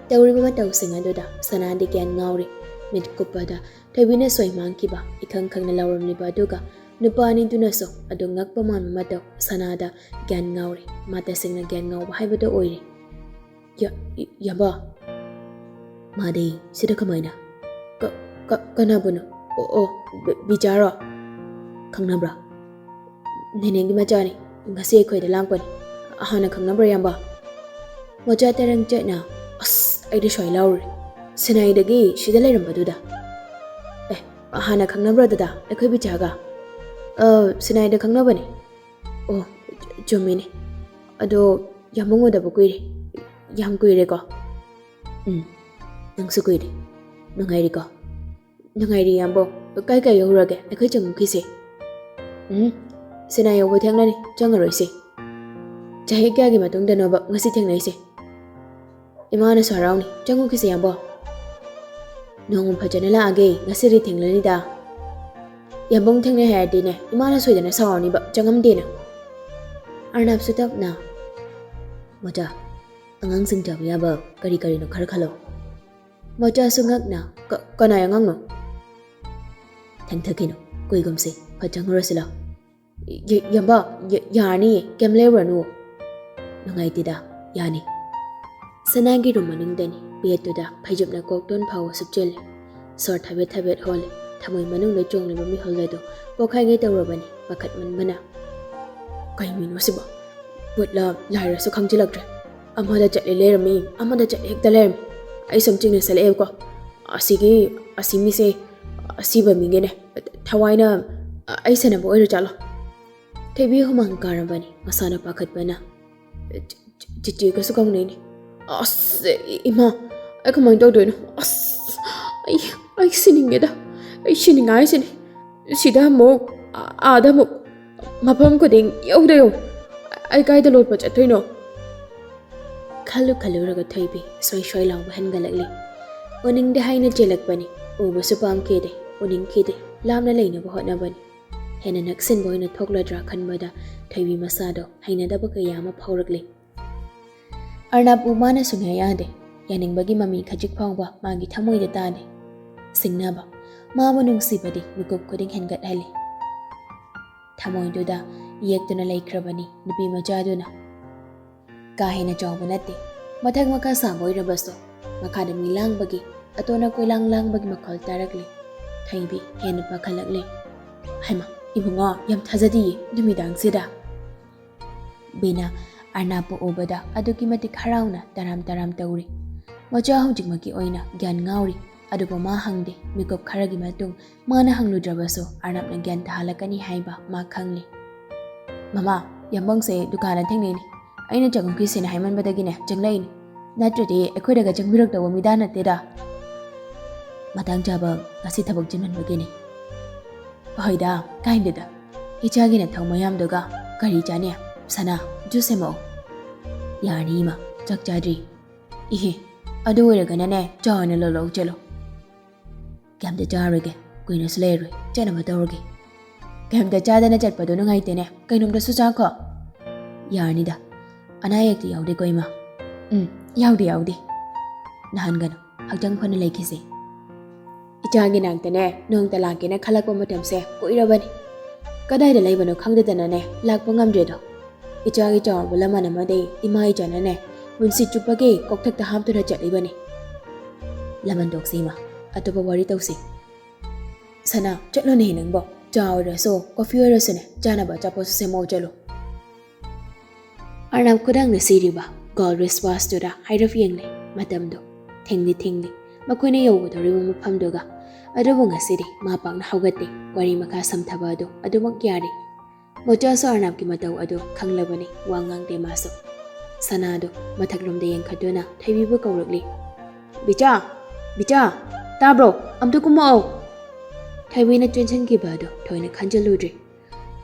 ꯇꯧꯔꯤꯕ ꯃꯇꯧꯁꯤꯡ ꯑꯗꯨꯗ ꯁꯅꯥꯗꯤ ꯒ꯭ꯌꯥꯟ ꯉꯥꯎꯔꯦ꯫ ꯃꯤꯠ ꯀꯨꯞꯄꯗ ꯊꯣꯏꯕꯤꯅ ꯁꯣꯏ ꯃꯥꯡꯈꯤꯕ ꯏꯈꯪ ꯈꯪꯅ ꯂꯥꯎꯔꯝꯂꯤꯕ ꯑꯗꯨꯒ ꯅꯨꯄꯥ ꯑꯅꯤꯗꯨꯅꯁꯨ ꯑꯗꯨ ꯉꯛꯄ ꯃꯥꯟꯕ ꯃꯇꯧ ꯁꯅꯥꯗ ꯒ꯭ꯌꯥꯟ ꯉꯥꯎꯔꯦ꯫ ꯃꯥ ꯇꯁꯦꯡꯅ ꯒ꯭ꯌꯥꯟ ꯉꯥꯎꯕ ꯍꯥꯏꯕꯗꯨ ꯑꯣꯏꯔꯦ꯫ "ꯌꯥ-, ꯏ-, ꯌꯥꯝꯕ!" "ꯃꯥꯗꯤ ꯁꯤꯗ ꯀꯃꯥꯏꯅ?" "ꯀ-, ꯀ-, ꯀꯅꯥꯕꯨꯅꯣ?" "ꯑꯣ, ꯑꯣ, ꯕꯤ-, ꯕꯤꯖꯥꯔꯣ?" "ꯈꯪꯅꯕ꯭ꯔꯥ?" "ꯅꯦꯅꯦꯒꯤ ꯃꯆꯥꯅꯤ꯫ ꯉꯁꯤ ꯑꯩꯈꯣꯏꯗ ꯂꯥꯛꯄꯅꯤ꯫ ꯍꯥꯟꯅ ꯈꯪꯅꯕ꯭ꯔꯥ, ꯏꯌꯥꯝꯕ?" ꯃꯣꯆꯥ ꯇꯔꯪ ꯆꯠꯅ, "ꯑꯁ, ꯑꯩꯗꯤ ꯁ꯭ꯋꯥꯏ ꯂꯥꯎꯔꯨꯔꯦ꯫ ꯁꯤꯅꯥꯏꯗꯒꯤ ꯁꯤꯗ ꯂꯩꯔꯝꯕꯗꯨꯗ?" "ꯑꯦ, ꯍꯥꯟꯅ ꯈꯪꯅꯕ꯭ꯔꯥ ꯗꯗꯥ, ꯑꯩꯈꯣꯏ ꯕꯤꯆꯥꯒ?" "ꯑ, ꯁꯤꯅꯥꯏꯗ ꯈꯪꯅꯕꯅꯦ꯫" "ꯑꯣ, ꯆꯨꯝꯃꯤꯅꯦ꯫ ꯑꯗꯣ ꯌꯥꯝꯕꯨꯡ ꯎꯗꯕ ꯀꯨꯏꯔꯦ꯫ ꯌꯥꯝ ꯀꯨꯏꯔꯦꯀꯣ?" "ꯎꯝ, ꯅꯪꯁꯨ ꯀꯨꯏꯔꯦ꯫ ꯅꯨꯡꯉꯥꯏꯔꯤꯀꯣ?" "ꯅꯨꯡꯉꯥꯏꯔꯤ, ꯏꯌꯥꯝꯕꯣ꯫ ꯀꯥꯏ ꯀꯥꯏ ꯌꯧꯔꯒꯦ ꯑꯩꯈꯣꯏ ꯆꯪꯉꯨꯈꯤꯁꯦ?" "ꯎꯝ, ꯁꯤꯅꯥ ꯌꯧꯕ ꯊꯦꯡꯂꯅꯤ, ꯆꯪꯉꯔꯣꯏꯁꯦ꯫" "ꯆꯍꯤ ꯀꯌꯥꯒꯤ ꯃꯇꯨꯡꯗꯅꯣꯕ ꯉꯁꯤ ꯊꯦꯡꯅꯩꯁꯦ?" "ꯏꯃꯥꯅꯁꯨ ꯍꯔꯥꯎꯅꯤ, ꯆꯪꯉꯨꯈꯤꯁꯦ, ꯏꯌꯥꯝꯕꯣ꯫" "ꯅꯣꯡꯃ ꯐꯖꯅ ꯂꯥꯛꯑꯒꯦ, ꯉꯁꯤꯗꯤ ꯊꯦꯡꯂꯅꯤꯗ꯫" "ꯌꯥꯝꯕꯨꯡ ꯊꯦꯡꯅꯩ ꯍꯥꯏꯔꯗꯤꯅꯦ, ꯏꯃꯥꯅ ꯁꯣꯏꯗꯅ ꯁꯥꯎꯔꯅꯤꯕ, ꯆꯪꯉꯝꯗꯦꯅ꯫" ꯑꯔꯅꯥꯞꯁꯨ ꯇꯞꯅ, "ꯃꯣꯆꯥ, ꯑꯉꯥꯡꯁꯤꯡ ꯆꯥꯕ ꯌꯥꯕ ꯀꯔꯤ ꯀꯔꯤꯅꯣ ꯈꯔ ꯈꯜꯂꯣ꯫" ꯃꯣꯆꯥꯁꯨ ꯉꯛꯅ, "ꯀ-, ꯀꯅꯥꯏ ꯑꯉꯥꯡꯅꯣ?" "ꯊꯦꯡꯊꯈꯤꯅꯨ, ꯀꯨꯏꯒꯨꯝꯁꯦ, ꯐꯠ ꯆꯪꯉꯨꯔꯁꯤ ꯂꯥꯎ꯫" "ꯌ-, ꯌꯥꯝꯕ, ꯌ-, ꯌꯥꯔꯅꯤꯌꯦ, ꯀꯩꯝ ꯂꯩꯔꯨꯔꯅꯨ꯫" "ꯅꯨꯡꯉꯥꯏꯇꯦꯗ, ꯌꯥꯅꯤ꯫" ꯁꯅꯥꯒꯤ ꯔꯨꯝ ꯃꯅꯨꯡꯗꯅꯤ, ꯕꯦꯗꯇꯨꯗ ꯐꯩꯖꯨꯞꯅ ꯀꯣꯛꯇꯣꯟ ꯐꯥꯎꯕ ꯁꯨꯞꯆꯤꯜꯂꯤ꯫ ꯁꯣꯔ ꯊꯕꯦꯠ ꯊꯕꯦꯠ ꯍꯣꯜꯂꯤ꯫ ꯊꯃꯣꯏ ꯃꯅꯨꯡꯗ ꯆꯣꯡꯂꯤꯕ ꯃꯤꯍꯨꯜ ꯑꯗꯨ ꯄꯣꯛꯈꯥꯏꯒꯦ ꯇꯧꯔꯕꯅꯤ, ꯄꯥꯈꯠꯃꯟꯕꯅ꯫ "ꯀꯩ ꯃꯤꯅꯣ ꯁꯤꯕꯣ? ꯚꯨꯠꯂ ꯂꯥꯏꯔꯁꯨ ꯈꯪꯖꯤꯜꯂꯛꯇ꯭ꯔꯦ꯫ ꯑꯃꯗ ꯆꯠꯂꯦ ꯂꯩꯔꯝꯃꯤ, ꯑꯃꯗ ꯆꯠꯂꯦ ꯍꯦꯛꯇ ꯂꯩꯔꯝꯃꯤ꯫ ꯑꯩ ꯁꯨꯝ ꯆꯤꯡꯅꯁꯜꯂꯛꯑꯦꯕꯀꯣ꯫ ꯑꯁꯤꯒꯤ, ꯑꯁꯤ ꯃꯤꯁꯦ ꯑꯁꯤꯕ ꯃꯤꯒꯤꯅꯦ꯫ ꯊꯋꯥꯏꯅ ꯑꯩ ꯁꯦꯟꯅꯕ ꯑꯣꯏꯔꯖꯥꯠꯂꯣ?" ꯊꯣꯏꯕꯤ ꯍꯨꯃꯥꯡ ꯀꯥꯔꯕꯅꯤ, ꯃꯁꯥꯅ ꯄꯥꯈꯠꯄꯅ꯫ "ꯆꯤ-, ꯆꯤ-, ꯆꯤꯆꯦꯒꯁꯨ ꯀꯧꯅꯩꯅꯦ꯫ ꯑꯁ, ꯏ-, ꯏꯃꯥ, ꯑꯩ ꯀꯃꯥꯏꯅ ꯇꯧꯗꯣꯏꯅꯣ? ꯑꯁ, ꯑꯩ, ꯑꯩ ꯁꯤꯅꯤꯡꯉꯦꯗ꯫ ꯑꯩ ꯁꯤꯅꯤꯡꯉꯥꯏꯁꯤꯅꯦ꯫ ꯁꯤꯗ ꯑꯃꯨꯛ, ꯑ-, ꯑꯥꯗ ꯑꯃꯨꯛ, ꯃꯐꯝ ꯈꯨꯗꯤꯡ ꯌꯧꯗ ꯌꯧ꯫ ꯑꯩ ꯀꯥꯏꯗ ꯂꯣꯠꯄ ꯆꯠꯇꯣꯏꯅꯣ?" ꯈꯜꯂꯨ ꯈꯜꯂꯨꯔꯒ ꯊꯣꯏꯕꯤ ꯁ꯭ꯋꯥꯏ ꯁ꯭ꯋꯥꯏ ꯂꯥꯎꯕ ꯍꯦꯟꯒꯠꯂꯛꯂꯤ꯫ ꯎꯅꯤꯡꯗꯦ ꯍꯥꯏꯅ ꯆꯦꯜꯂꯛꯄꯅꯤ꯫ ꯎꯕꯁꯨ ꯄꯥꯝꯈꯤꯗꯦ, ꯎꯅꯤꯡꯈꯤꯗꯦ꯫ ꯂꯥꯞꯅ ꯂꯩꯅꯕ ꯍꯣꯠꯅꯕꯅꯤ꯫ ꯍꯦꯟꯅ ꯅꯛꯁꯤꯟꯕ ꯑꯣꯏꯅ ꯊꯣꯛꯂꯗ꯭ꯔꯥ ꯈꯟꯕꯗ ꯊꯣꯏꯕꯤ ꯃꯁꯥꯗꯣ ꯍꯩꯅꯗꯕ ꯀꯌꯥ ꯑꯃ ꯐꯥꯎꯔꯛꯂꯦ꯫ ꯑꯔꯅꯥꯞꯄꯨ ꯃꯥꯅ ꯁꯨꯡꯌꯥ ꯌꯥꯗꯦ꯫ ꯌꯥꯅꯤꯡꯕꯒꯤ ꯃꯃꯤ ꯈꯖꯤꯛ ꯐꯥꯎꯕ ꯃꯥꯒꯤ ꯊꯃꯣꯏꯗ ꯇꯥꯗꯦ꯫ ꯁꯤꯡꯅꯕ, ꯃꯥꯕꯨ ꯅꯨꯡꯁꯤꯕꯗꯤ ꯃꯤꯀꯨꯞ ꯈꯨꯗꯤꯡ ꯍꯦꯟꯒꯠꯍꯜꯂꯤ꯫ ꯊꯃꯣꯏꯗꯨꯗ ꯌꯦꯛꯇꯨꯅ ꯂꯩꯈ꯭ꯔꯕꯅꯤ ꯅꯨꯄꯤ ꯃꯆꯥꯗꯨꯅ꯫ ꯀꯥ ꯍꯦꯟꯅ ꯆꯥꯎꯕ ꯅꯠꯇꯦ꯫ ꯃꯊꯛ ꯃꯈꯥ ꯁꯥꯕ ꯑꯣꯏꯔꯕꯁꯨ ꯃꯈꯥꯗ ꯃꯤ ꯂꯥꯡꯕꯒꯤ, ꯑꯇꯣꯟꯅ ꯀꯣꯏꯂꯥꯡ ꯂꯥꯡꯕꯒꯤ ꯃꯈꯣꯜ ꯇꯥꯔꯛꯂꯤ꯫ ꯊꯣꯏꯕꯤ ꯍꯦꯟꯅ ꯄꯥꯈꯠꯂꯛꯂꯦ꯫ "ꯍꯩꯃꯥ, ꯏꯕꯨꯡꯉꯣ, ꯌꯥꯝ ꯊꯥꯖꯗꯤꯌꯦ ꯅꯨꯃꯤꯗꯥꯡꯁꯤꯗ!" ꯕꯤꯅꯥ ꯑꯔꯅꯥꯞꯄꯨ ꯎꯕꯗ ꯑꯗꯨꯛꯀꯤ ꯃꯇꯤꯛ ꯍꯔꯥꯎꯅ ꯇꯔꯥꯝ ꯇꯔꯥꯝ ꯇꯧꯔꯤ꯫ ꯃꯣꯆꯥ ꯍꯧꯖꯤꯛꯃꯛꯀꯤ ꯑꯣꯏꯅ ꯒ꯭ꯌꯥꯟ ꯉꯥꯎꯔꯤ꯫ ꯑꯗꯨꯕꯨ ꯃꯥ ꯍꯪꯗꯦ꯫ ꯃꯤꯀꯨꯞ ꯈꯔꯒꯤ ꯃꯇꯨꯡ ꯃꯥꯅ ꯍꯪꯂꯨꯗ꯭ꯔꯕꯁꯨ ꯑꯔꯅꯥꯞꯅ ꯒ꯭ꯌꯥꯟ ꯇꯥꯍꯜꯂꯛꯀꯅꯤ ꯍꯥꯏꯕ ꯃꯥ ꯈꯪꯂꯤ꯫ "ꯃꯃꯥ, ꯌꯥꯝꯕꯪꯁꯦ ꯗꯨꯀꯥꯟꯗ ꯊꯦꯡꯅꯩꯅꯦ꯫ ꯑꯩꯅ ꯆꯪꯉꯛꯈꯤꯁꯦꯅ ꯍꯥꯏꯃꯟꯕꯗꯒꯤꯅꯦ ꯆꯪꯂꯛꯏꯅꯦ꯫ ꯅꯠꯇ꯭ꯔꯗꯤ ꯑꯩꯈꯣꯏꯗꯒ ꯆꯪꯕꯤꯔꯛꯇꯧꯕ ꯃꯤꯗꯥ ꯅꯠꯇꯦꯗ꯫ ꯃꯇꯥꯡ ꯆꯥꯕ ꯉꯁꯤ ꯊꯕꯛ ꯆꯤꯟꯃꯟꯕꯒꯤꯅꯦ꯫ ꯍꯣꯏꯗ, ꯀꯥꯏꯗꯦꯗ꯫ ꯏꯆꯥꯒꯤ ꯅꯊꯧ ꯃꯌꯥꯝꯗꯨꯒ ꯀꯔꯤ ꯆꯥꯅꯤ? ꯁꯅꯥ, ꯖꯨꯁ ꯁꯦꯝꯃꯛꯑꯣ꯫" "ꯌꯥꯔꯅꯤ ꯏꯃꯥ, ꯆꯥꯛ ꯆꯥꯗ꯭ꯔꯤ꯫" "ꯏꯍꯦ, ꯑꯗꯨ ꯑꯣꯏꯔꯒꯅꯅꯦ ꯆꯥ ꯑꯣꯏꯅ ꯂꯣꯜꯂꯛꯎ ꯆꯠꯂꯣ꯫" "ꯀꯩꯝꯇ ꯆꯥꯔꯣꯏꯒꯦ, ꯀꯨꯏꯅꯁꯨ ꯂꯩꯔꯣꯏ, ꯆꯠꯅꯕ ꯇꯧꯔꯒꯦ꯫" "ꯀꯩꯝꯇ ꯆꯥꯗꯅ ꯆꯠꯄꯗꯣ ꯅꯨꯡꯉꯥꯏꯇꯦꯅꯦ, ꯀꯩꯅꯣꯝꯇꯁꯨ ꯆꯥꯈꯣ꯫" "ꯌꯥꯔꯅꯤꯗ, ꯑꯅꯥ ꯑꯌꯦꯛꯇꯤ ꯌꯥꯎꯗꯦꯀꯣ ꯏꯃꯥ?" "ꯎꯝ, ꯌꯥꯎꯗꯦ, ꯌꯥꯎꯗꯦ꯫ ꯅꯥꯍꯟꯒꯅꯨ, ꯍꯛꯆꯥꯡ ꯐꯅ ꯂꯩꯈꯤꯁꯦ꯫" "ꯏꯆꯥꯒꯤ ꯅꯥꯛꯇꯅꯦ ꯅꯣꯡꯇ ꯂꯥꯛꯀꯦꯅ ꯈꯜꯂꯛꯄ ꯃꯇꯝꯁꯦ ꯀꯨꯏꯔꯕꯅꯤ꯫ ꯀꯗꯥꯏꯗ ꯂꯩꯕꯅꯣ ꯈꯪꯗꯗꯅꯅꯦ ꯂꯥꯛꯄ ꯉꯝꯗ꯭ꯔꯦꯗꯣ꯫ ꯏꯆꯥꯒꯤ ꯆꯥꯎꯔꯕ ꯂꯃꯟ ꯑꯃꯗꯤ ꯏꯃꯥ ꯏꯆꯥꯅꯅꯦ ꯄꯨꯟꯁꯤ ꯆꯨꯞꯄꯒꯤ ꯀꯣꯛꯊꯛꯇ ꯍꯥꯞꯇꯨꯅ ꯆꯠꯂꯤꯕꯅꯤ꯫" "ꯂꯃꯟ ꯇꯣꯛꯁꯤ ꯏꯃꯥ, ꯑꯇꯣꯞꯄ ꯋꯥꯔꯤ ꯇꯧꯁꯤ꯫" "ꯁꯅꯥ, ꯆꯠꯂꯣꯅꯦ ꯅꯪꯕꯣ꯫ ꯆꯥ ꯑꯣꯏꯔꯁꯨ, ꯀꯣꯐꯤ ꯑꯣꯏꯔꯁꯨꯅꯦ, ꯆꯥꯅꯕ ꯑꯆꯥꯄꯣꯠꯁꯨ ꯁꯦꯝꯃꯛꯑꯣ ꯆꯠꯂꯣ꯫" ꯑꯔꯅꯥꯞ ꯈꯨꯗꯥꯡꯗ ꯁꯤꯔꯤꯕ ꯒꯣꯜ ꯔꯤꯁ ꯋꯥꯁꯇꯨꯗ ꯍꯥꯏꯔꯞ ꯌꯦꯡꯂꯦ꯫ ꯃꯇꯝꯗꯣ ꯊꯦꯡꯗꯤ ꯊꯦꯡꯂꯦ, ꯃꯈꯣꯏꯅ ꯌꯧꯒꯗꯧꯔꯤꯕ ꯃꯐꯝꯗꯨꯒ꯫ ꯑꯗꯨꯕꯨ ꯉꯁꯤꯗꯤ ꯃꯥ ꯄꯥꯛꯅ ꯍꯧꯒꯠꯇꯦ꯫ ꯋꯥꯔꯤ ꯃꯈꯥ ꯁꯝꯊꯕ ꯑꯗꯨ ꯑꯗꯨꯃꯛ ꯌꯥꯔꯦ꯫ ꯃꯣꯆꯥꯁꯨ ꯑꯔꯅꯥꯞꯀꯤ ꯃꯇꯧ ꯑꯗꯨ ꯈꯪꯂꯕꯅꯤ, ꯋꯥ ꯉꯥꯡꯗꯦ ꯃꯥꯁꯨ꯫ ꯁꯅꯥꯗꯨ ꯃꯊꯛꯂꯣꯝꯗ ꯌꯦꯡꯈꯠꯇꯨꯅ ꯊꯣꯏꯕꯤꯕꯨ ꯀꯧꯔꯛꯂꯤ꯫ "ꯕꯤꯆꯥ! ꯕꯤꯆꯥ! ꯇꯥꯕ꯭ꯔꯣ? ꯑꯝꯇ ꯀꯨꯝꯃꯛꯑꯣ!" ꯊꯣꯏꯕꯤꯅ ꯆꯦꯟꯁꯤꯟꯈꯤꯕ ꯑꯗꯨ ꯊꯣꯏꯅ ꯈꯟꯖꯤꯜꯂꯨꯗ꯭ꯔꯦ꯫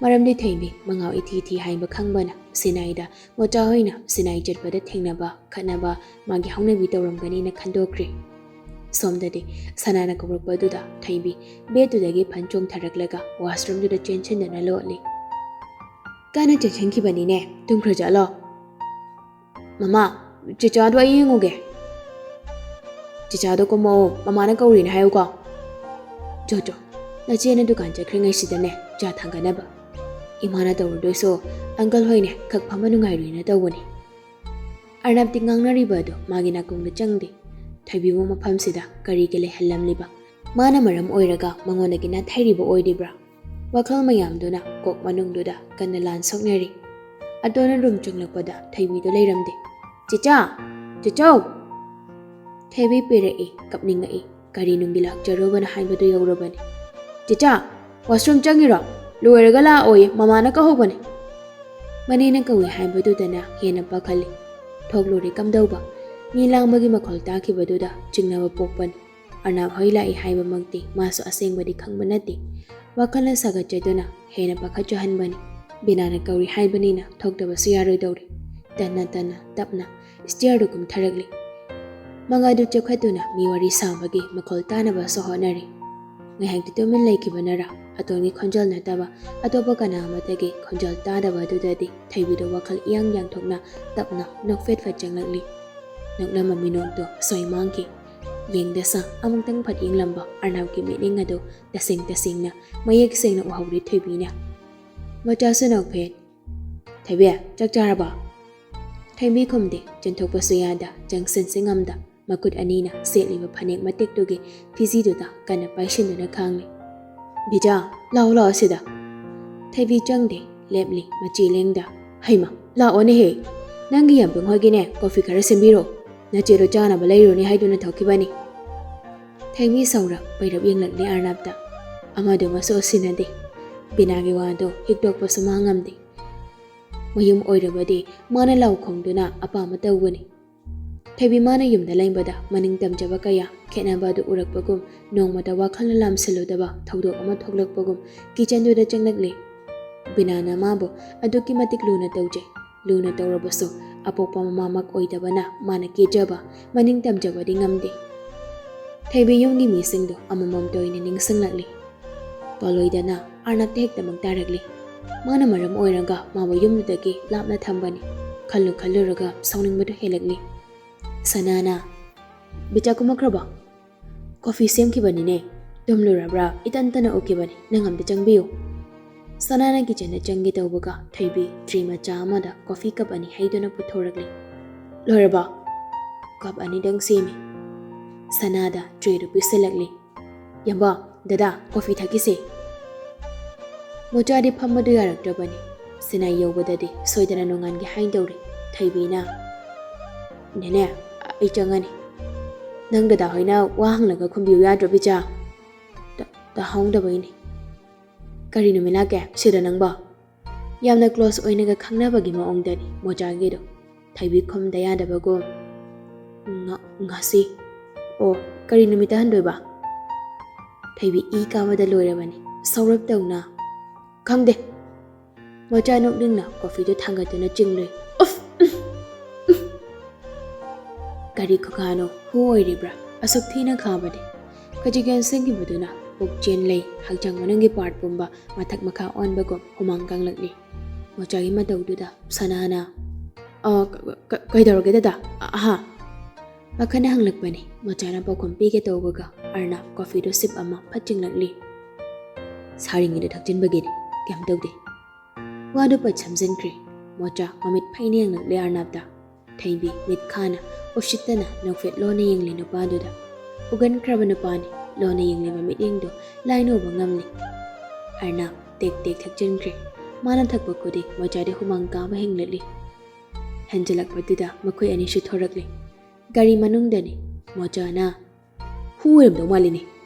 ꯃꯔꯝꯗꯤ ꯊꯣꯏꯕꯤ ꯃꯉꯥꯎ ꯏꯊꯤ ꯊꯤ ꯍꯥꯏꯕ ꯈꯪꯕꯅ ꯁꯤꯅꯥꯏꯗ ꯃꯣꯆꯥ ꯍꯣꯏꯅ ꯁꯤꯅꯥꯏ ꯆꯠꯄꯗ ꯊꯦꯡꯅꯕ, ꯈꯠꯅꯕ, ꯃꯥꯒꯤ ꯍꯧꯅꯕꯤ ꯇꯧꯔꯝꯒꯅꯤꯅ ꯈꯟꯗꯣꯛꯈ꯭ꯔꯦ꯫ ꯁꯣꯝꯗꯗꯤ ꯁꯅꯥꯅ ꯀꯧꯔꯛꯄꯗꯨꯗ ꯊꯣꯏꯕꯤ ꯕꯦꯠꯇꯨꯗꯒꯤ ꯐꯟ ꯆꯣꯡꯊꯔꯛꯂꯒ ꯋꯥꯁꯔꯨꯝꯗꯨꯗ ꯆꯦꯟꯁꯤꯟꯗꯨꯅ ꯂꯣꯠꯂꯤ꯫ "ꯀꯟꯅ ꯆꯦꯟꯁꯤꯟꯈꯤꯕꯅꯤꯅꯦ, ꯇꯨꯝꯈ꯭ꯔꯖꯥꯠꯂꯣ?" "ꯃꯃꯥ, ꯆꯤꯆꯥꯗꯣ ꯑꯩ ꯌꯦꯡꯉꯨꯒꯦ꯫" "ꯆꯤꯆꯥꯗꯣ ꯀꯨꯝꯃꯛꯑꯣ, ꯃꯃꯥꯅ ꯀꯧꯔꯤꯅꯦ ꯍꯥꯏꯌꯨꯀꯣ꯫" "ꯆꯣ ꯆꯣ, ꯅꯆꯦꯅ ꯗꯨꯀꯥꯟ ꯆꯠꯈ꯭ꯔꯤꯉꯩꯁꯤꯗꯅꯦ ꯆꯥ ꯊꯥꯡꯒꯠꯅꯕ꯫ ꯏꯃꯥꯅ ꯇꯧꯔꯨꯗꯣꯏꯁꯨ ꯑꯪꯀꯜ ꯍꯣꯏꯅꯦ ꯈꯛ ꯐꯝꯃ ꯅꯨꯡꯉꯥꯏꯔꯣꯏꯅ ꯇꯧꯕꯅꯤ꯫" ꯑꯔꯅꯕꯇꯤ ꯉꯥꯡꯅꯔꯤꯕ ꯑꯗꯨ ꯃꯥꯒꯤ ꯅꯥꯀꯣꯡꯗ ꯆꯪꯗꯦ꯫ ꯊꯣꯏꯕꯤꯕꯨ ꯃꯐꯝꯁꯤꯗ ꯀꯔꯤꯒꯤ ꯂꯩꯍꯜꯂꯝꯂꯤꯕ? ꯃꯥꯅ ꯃꯔꯝ ꯑꯣꯏꯔꯒ ꯃꯉꯣꯟꯗꯒꯤ ꯅꯥꯊꯩꯔꯤꯕ ꯑꯣꯏꯔꯤꯕ꯭ꯔꯥ? ꯋꯥꯈꯜ ꯃꯌꯥꯝꯗꯨꯅ ꯀꯣꯛ ꯃꯅꯨꯡꯗꯨꯗ ꯀꯟꯅ ꯂꯥꯟ ꯁꯣꯛꯅꯔꯤ꯫ ꯑꯇꯣꯟꯅ ꯔꯨꯝ ꯆꯪꯂꯛꯄꯗ ꯊꯣꯏꯕꯤꯗꯣ ꯂꯩꯔꯝꯗꯦ꯫ "ꯆꯤꯆꯥ! ꯆꯤꯆꯧ!" ꯊꯣꯏꯕꯤ ꯄꯦꯔꯛꯏ, ꯀꯞꯅꯤꯡꯉꯛꯏ꯫ ꯀꯔꯤ ꯅꯨꯡꯒꯤ ꯂꯥꯛꯆꯔꯨꯕꯅ ꯍꯥꯏꯕꯗꯨ ꯌꯧꯔꯕꯅꯤ꯫ "ꯆꯤꯆꯥ, ꯋꯥꯁꯔꯨꯝ ꯆꯪꯉꯤꯔꯣ? ꯂꯣꯏꯔꯒ ꯂꯥꯛꯑꯣꯌꯦ, ꯃꯃꯥꯅ ꯀꯧꯍꯧꯕꯅꯦ꯫" ꯃꯅꯦꯅ ꯀꯧꯏ ꯍꯥꯏꯕꯗꯨꯗꯅ ꯍꯦꯟꯅ ꯄꯥꯈꯠꯂꯤ꯫ ꯊꯣꯛꯂꯨꯔꯦ ꯀꯝꯗꯧꯕ? ꯃꯤ ꯂꯥꯡꯕꯒꯤ ꯃꯈꯣꯜ ꯇꯥꯈꯤꯕꯗꯨꯗ ꯆꯤꯡꯅꯕ ꯄꯣꯛꯄꯅꯤ꯫ ꯑꯔꯅꯕ ꯍꯣꯏ ꯂꯥꯛꯏ ꯍꯥꯏꯕꯃꯛꯇꯤ ꯃꯥꯁꯨ ꯑꯁꯦꯡꯕꯗꯤ ꯈꯪꯕ ꯅꯠꯇꯦ꯫ ꯋꯥꯈꯜꯅ ꯁꯥꯒꯠꯆꯗꯨꯅ ꯍꯦꯟꯅ ꯄꯥꯈꯠꯆꯍꯟꯕꯅꯤ꯫ ꯕꯤꯅꯥꯅ ꯀꯧꯔꯤ ꯍꯥꯏꯕꯅꯤꯅ ꯊꯣꯛꯇꯕꯁꯨ ꯌꯥꯔꯣꯏꯗꯧꯔꯤ꯫ ꯇꯟꯅ ꯇꯟꯅ ꯇꯞꯅ ꯁ꯭ꯇꯤꯌꯔꯗꯨ ꯀꯨꯝꯊꯔꯛꯂꯤ꯫ ꯃꯉꯥꯗꯨ ꯆꯦꯞꯈꯠꯇꯨꯅ ꯃꯤ ꯋꯥꯔꯤ ꯁꯥꯕꯒꯤ ꯃꯈꯣꯜ ꯇꯥꯅꯕꯁꯨ ꯍꯣꯠꯅꯔꯤ꯫ ꯉꯥꯏꯍꯥꯛꯇꯤ ꯇꯨꯃꯤꯟ ꯂꯩꯈꯤꯕꯅꯔ ꯑꯇꯣꯟꯒꯤ ꯈꯣꯟꯖꯦꯜ ꯅꯠꯇꯕ ꯑꯇꯣꯞꯄ ꯀꯅꯥ ꯑꯃꯠꯇꯒꯤ ꯈꯣꯟꯖꯦꯜ ꯇꯥꯗꯕ ꯑꯗꯨꯗꯗꯤ ꯊꯣꯏꯕꯤꯗꯣ ꯋꯥꯈꯜ ꯏꯌꯥꯡ ꯌꯥꯡꯊꯣꯛꯅ ꯇꯞꯅ ꯅꯣꯛꯐꯦꯠ ꯐꯦꯠ ꯆꯪꯂꯛꯂꯤ꯫ ꯅꯣꯛꯂꯝꯕ ꯃꯤꯅꯣꯛꯇꯣ ꯑꯁꯣꯏ ꯃꯥꯡꯈꯤ꯫ ꯌꯦꯡꯗꯁ ꯑꯃꯨꯛꯇꯪ ꯐꯠ ꯌꯦꯡꯂꯝꯕ ꯑꯔꯅꯕꯀꯤ ꯃꯤꯠꯌꯦꯡ ꯑꯗꯨ ꯇꯁꯦꯡ ꯇꯁꯦꯡꯅ ꯃꯌꯦꯛ ꯁꯦꯡꯅ ꯎꯍꯧꯔꯤ ꯊꯣꯏꯕꯤꯅ꯫ ꯃꯆꯥꯁꯨ ꯅꯣꯛꯐꯦꯠ꯫ "ꯊꯣꯏꯕꯤ, ꯆꯥꯛ ꯆꯥꯔꯕ?" ꯊꯣꯏꯕꯤ ꯈꯨꯝꯗꯦ, ꯆꯦꯟꯊꯣꯛꯄꯁꯨ ꯌꯥꯗ, ꯆꯪꯁꯤꯟꯁꯤ ꯉꯝꯗ, ꯃꯈꯨꯠ ꯑꯅꯤꯅ ꯁꯦꯠꯂꯤꯕ ꯐꯅꯦꯛ ꯃꯇꯦꯛꯇꯨꯒꯤ ꯐꯤꯖꯤꯗꯨꯗ ꯀꯟꯅ ꯄꯥꯏꯁꯤꯟꯗꯨꯅ ꯈꯥꯡꯂꯤ꯫ "ꯕꯤꯖꯥ, ꯂꯥꯛꯑꯣ, ꯂꯥꯛꯑꯣ ꯁꯤꯗ꯫" ꯊꯣꯏꯕꯤ ꯆꯪꯗꯦ, ꯂꯦꯞꯂꯤ, ꯃꯆꯤ ꯂꯦꯡꯗ꯫ "ꯍꯩꯃ, ꯂꯥꯛꯑꯣꯅꯦꯍꯦ꯫ ꯅꯪꯒꯤ ꯌꯥꯝꯕꯨꯡ ꯍꯣꯏꯒꯤꯅꯦ ꯀꯣꯐꯤ ꯈꯔ ꯁꯦꯝꯕꯤꯔꯣ꯫ ꯅꯆꯦꯗꯣ ꯆꯥꯅꯕ ꯂꯩꯔꯨꯅꯤ ꯍꯥꯏꯗꯨꯅ ꯊꯣꯛꯈꯤꯕꯅꯤ꯫" ꯊꯣꯏꯕꯤ ꯁꯥꯎꯔꯞ ꯄꯩꯔꯞ ꯌꯦꯡꯂꯛꯂꯤ ꯑꯔꯅꯕꯇ꯫ ꯑꯃꯗꯨꯃꯁꯨ ꯁꯤꯟꯅꯗꯦ꯫ ꯕꯤꯅꯥꯒꯤ ꯋꯥꯗꯣ ꯍꯤꯛꯇꯣꯛꯄꯁꯨ ꯃꯥ ꯉꯝꯗꯦ꯫ ꯃꯌꯨꯝ ꯑꯣꯏꯔꯕꯗꯤ ꯃꯥꯅ ꯂꯥꯎ ꯈꯣꯡꯗꯨꯅ ꯑꯄꯥꯝꯕ ꯇꯧꯒꯅꯤ꯫ ꯊꯣꯏꯕꯤ ꯃꯥꯅ ꯌꯨꯝꯗ ꯂꯩꯕꯗ ꯃꯅꯤꯡ ꯇꯝꯖꯕ ꯀꯌꯥ ꯈꯦꯠꯅꯕ ꯑꯗꯨ ꯎꯔꯛꯄꯒꯨꯝ, ꯅꯣꯡꯃꯇ ꯋꯥꯈꯜꯅ ꯂꯥꯝꯁꯤꯜꯂꯨꯗꯕ ꯊꯧꯗꯣꯛ ꯑꯃ ꯊꯣꯛꯂꯛꯄꯒꯨꯝ, ꯀꯤꯆꯟꯗꯨꯗ ꯆꯪꯂꯛꯂꯦ꯫ ꯕꯤꯅꯥꯅ ꯃꯥꯕꯨ ꯑꯗꯨꯛꯀꯤ ꯃꯇꯤꯛ ꯂꯨꯅ ꯇꯧꯖꯩ꯫ ꯂꯨꯅ ꯇꯧꯔꯕꯁꯨ ꯑꯄꯣꯛꯄ ꯃꯃꯥꯃꯛ ꯑꯣꯏꯗꯕꯅ ꯃꯥꯅ ꯀꯦꯖꯕ, ꯃꯅꯤꯡ ꯇꯝꯖꯕꯗꯤ ꯉꯝꯗꯦ꯫ ꯊꯣꯏꯕꯤ ꯌꯨꯝꯒꯤ ꯃꯤꯁꯤꯡꯗꯣ ꯑꯃꯃꯝꯇ ꯑꯣꯏꯅ ꯅꯤꯡꯁꯤꯡꯂꯛꯂꯤ꯫ ꯄꯣꯂꯣꯏꯗꯅ ꯑꯥꯔꯅꯕꯇ ꯍꯦꯛꯇꯃꯛ ꯇꯥꯔꯛꯂꯤ꯫ ꯃꯥꯅ ꯃꯔꯝ ꯑꯣꯏꯔꯒ ꯃꯥꯕꯨ ꯌꯨꯝꯗꯨꯗꯒꯤ ꯂꯥꯞꯅ ꯊꯝꯕꯅꯤ꯫ ꯈꯜꯂꯨ ꯈꯜꯂꯨꯔꯒ ꯁꯥꯎꯅꯤꯡꯕꯗꯨ ꯍꯦꯜꯂꯛꯂꯤ꯫ ꯁꯅꯥꯅ, "ꯕꯤꯆꯥ ꯀꯨꯝꯃꯛꯈ꯭ꯔꯕꯣ? ꯀꯣꯐꯤ ꯁꯦꯝꯈꯤꯕꯅꯤꯅꯦ꯫ ꯇꯨꯝꯂꯨꯔꯕ꯭ꯔꯥ? ꯏꯇꯟ ꯇꯟꯅ ꯎꯈꯤꯕꯅꯤ꯫ ꯅꯪ ꯑꯝꯇ ꯆꯪꯕꯤꯌꯨ꯫" ꯁꯅꯥꯅ ꯀꯤꯆꯟꯗ ꯆꯪꯒꯦ ꯇꯧꯕꯒ ꯊꯣꯏꯕꯤ ꯇ꯭ꯔꯦ ꯃꯆꯥ ꯑꯃꯗ ꯀꯣꯐꯤ ꯀꯞ ꯑꯅꯤ ꯍꯩꯗꯨꯅ ꯄꯨꯊꯣꯔꯛꯂꯤ꯫ "ꯂꯣꯏꯔꯕꯣ?" "ꯀꯞ ꯑꯅꯤꯗꯪ ꯁꯦꯝꯃꯤ꯫" ꯁꯅꯥꯗ ꯇ꯭ꯔꯦꯗꯨ ꯄꯤꯁꯤꯜꯂꯛꯂꯤ꯫ "ꯌꯥꯝꯕ, ꯗꯗꯥ, ꯀꯣꯐꯤ ꯊꯛꯈꯤꯁꯦ꯫" ꯃꯣꯆꯥꯗꯤ ꯐꯝꯕꯗꯨ ꯌꯥꯔꯛꯇ꯭ꯔꯕꯅꯤ꯫ ꯁꯤꯅꯥꯏ ꯌꯧꯕꯗꯗꯤ ꯁꯣꯏꯗꯅ ꯅꯣꯡꯉꯥꯟꯒꯦ ꯍꯥꯏꯅ ꯇꯧꯔꯤ꯫ ꯊꯣꯏꯕꯤꯅ, "ꯅꯦꯅꯦ, ꯑꯩ ꯆꯪꯉꯅꯤ꯫ ꯅꯪ ꯗꯗꯥ ꯍꯣꯏꯅ ꯋꯥ ꯍꯪꯂꯒ ꯈꯨꯝꯕꯤꯌꯨ ꯌꯥꯗ꯭ꯔꯣ, ꯕꯤꯆꯥ?" "ꯇ-, ꯇꯥꯍꯧꯗꯕꯩꯅꯤ꯫" "ꯀꯔꯤ ꯅꯨꯃꯤꯠ ꯂꯥꯛꯀꯦ ꯁꯤꯗ ꯅꯪꯕꯣ?" ꯌꯥꯝꯅ ꯀ꯭ꯂꯣꯁ ꯑꯣꯏꯅꯒ ꯈꯪꯅꯕꯒꯤ ꯃꯑꯣꯡꯗꯅꯤ ꯃꯣꯆꯥꯒꯤꯗꯣ꯫ ꯊꯣꯏꯕꯤ ꯈꯨꯝꯗ ꯌꯥꯗꯕꯒꯨꯝ, "ꯉ-, ꯉꯁꯤ꯫" "ꯑꯣ, ꯀꯔꯤ ꯅꯨꯃꯤꯠꯇ ꯍꯟꯗꯣꯏꯕ?" ꯊꯣꯏꯕꯤ ꯏ ꯀꯥꯕꯗ ꯂꯣꯏꯔꯕꯅꯤ꯫ ꯁꯧꯔꯞ ꯇꯧꯅ, "ꯈꯪꯗꯦ꯫" ꯃꯣꯆꯥ ꯅꯣꯛꯅꯤꯡꯅ ꯀꯣꯐꯤꯗꯨ ꯊꯥꯡꯒꯠꯇꯨꯅ ꯆꯤꯡꯂꯨꯏ꯫ "ꯎꯐ! ꯎꯝ! ꯎꯝ!" ꯀꯔꯤ ꯈꯨꯈꯥꯅꯣ? ꯍꯨ ꯑꯣꯏꯔꯤꯕ꯭ꯔꯥ? ꯑꯁꯨꯛ ꯊꯤꯅ ꯈꯥꯕꯗꯤ? ꯈꯖꯤꯛ ꯌꯥꯟꯁꯤꯟꯈꯤꯕꯗꯨꯅ ꯄꯨꯛꯆꯦꯟ, ꯂꯩ, ꯍꯛꯆꯥꯡ ꯃꯅꯨꯡꯒꯤ ꯄꯥꯔꯠ ꯄꯨꯝꯕ ꯃꯊꯛ ꯃꯈꯥ ꯑꯣꯟꯕꯒꯨꯝ ꯍꯨꯃꯥꯡ ꯀꯥꯡꯂꯛꯂꯤ꯫ ꯃꯣꯆꯥꯒꯤ ꯃꯇꯧꯗꯨꯗ ꯁꯅꯥꯅ, "ꯑ, ꯀ-, ꯀ-, ꯀꯩꯗꯧꯔꯒꯦ ꯗꯗꯥ? ꯑ-, ꯑꯍꯥ?" ꯃꯈꯟꯅ ꯍꯪꯂꯛꯄꯅꯤ꯫ ꯃꯣꯆꯥꯅ ꯄꯥꯎꯈꯨꯝ ꯄꯤꯒꯦ ꯇꯧꯕꯒ ꯑꯔꯅꯕ ꯀꯣꯐꯤꯗꯨ ꯁꯤꯞ ꯑꯃ ꯐꯠ ꯆꯤꯡꯂꯛꯂꯤ꯫ "ꯁꯥꯔꯤꯉꯩꯗ ꯊꯛꯆꯤꯟꯕꯒꯤꯅꯤ, ꯀꯩꯝ ꯇꯧꯗꯦ꯫" ꯋꯥꯗꯨ ꯄꯠ ꯁꯝꯖꯤꯟꯈ꯭ꯔꯦ꯫ ꯃꯣꯆꯥ ꯃꯃꯤꯠ ꯐꯩꯅ ꯌꯦꯡꯂꯛꯂꯦ ꯑꯔꯅꯕꯇ꯫ ꯊꯣꯏꯕꯤ ꯃꯤꯠ ꯈꯥꯅ ꯎꯁꯤꯠꯇꯅ ꯅꯣꯛꯐꯦꯠ ꯂꯣꯟꯅ ꯌꯦꯡꯂꯤ ꯅꯨꯄꯥꯗꯨꯗ꯫ ꯍꯨꯒꯟꯈ꯭ꯔꯕ ꯅꯨꯄꯥꯅꯤ꯫ ꯂꯣꯟꯅ ꯌꯦꯡꯂꯤꯕ ꯃꯤꯠꯌꯦꯡꯗꯨ ꯂꯥꯏꯅ ꯎꯕ ꯉꯝꯂꯤ꯫ ꯑꯔꯅꯕ ꯇꯦꯛ ꯇꯦꯛ ꯊꯛꯆꯤꯟꯈ꯭ꯔꯦ꯫ ꯃꯥꯅ ꯊꯛꯄ ꯈꯨꯗꯤꯡ ꯃꯣꯆꯥꯗꯤ ꯍꯨꯃꯥꯡ ꯀꯥꯕ ꯍꯦꯟꯒꯠꯂꯤ꯫ ꯍꯦꯟꯖꯤꯜꯂꯛꯄꯗꯨꯗ ꯃꯈꯣꯏ ꯑꯅꯤꯁꯨ ꯊꯣꯔꯛꯂꯤ꯫ ꯒꯥꯔꯤ ꯃꯅꯨꯡꯗꯅꯤ꯫ ꯃꯣꯆꯥꯅ, "ꯍꯨ ꯑꯣꯏꯔꯝꯗꯧ ꯃꯥꯜꯂꯤꯅꯦ꯫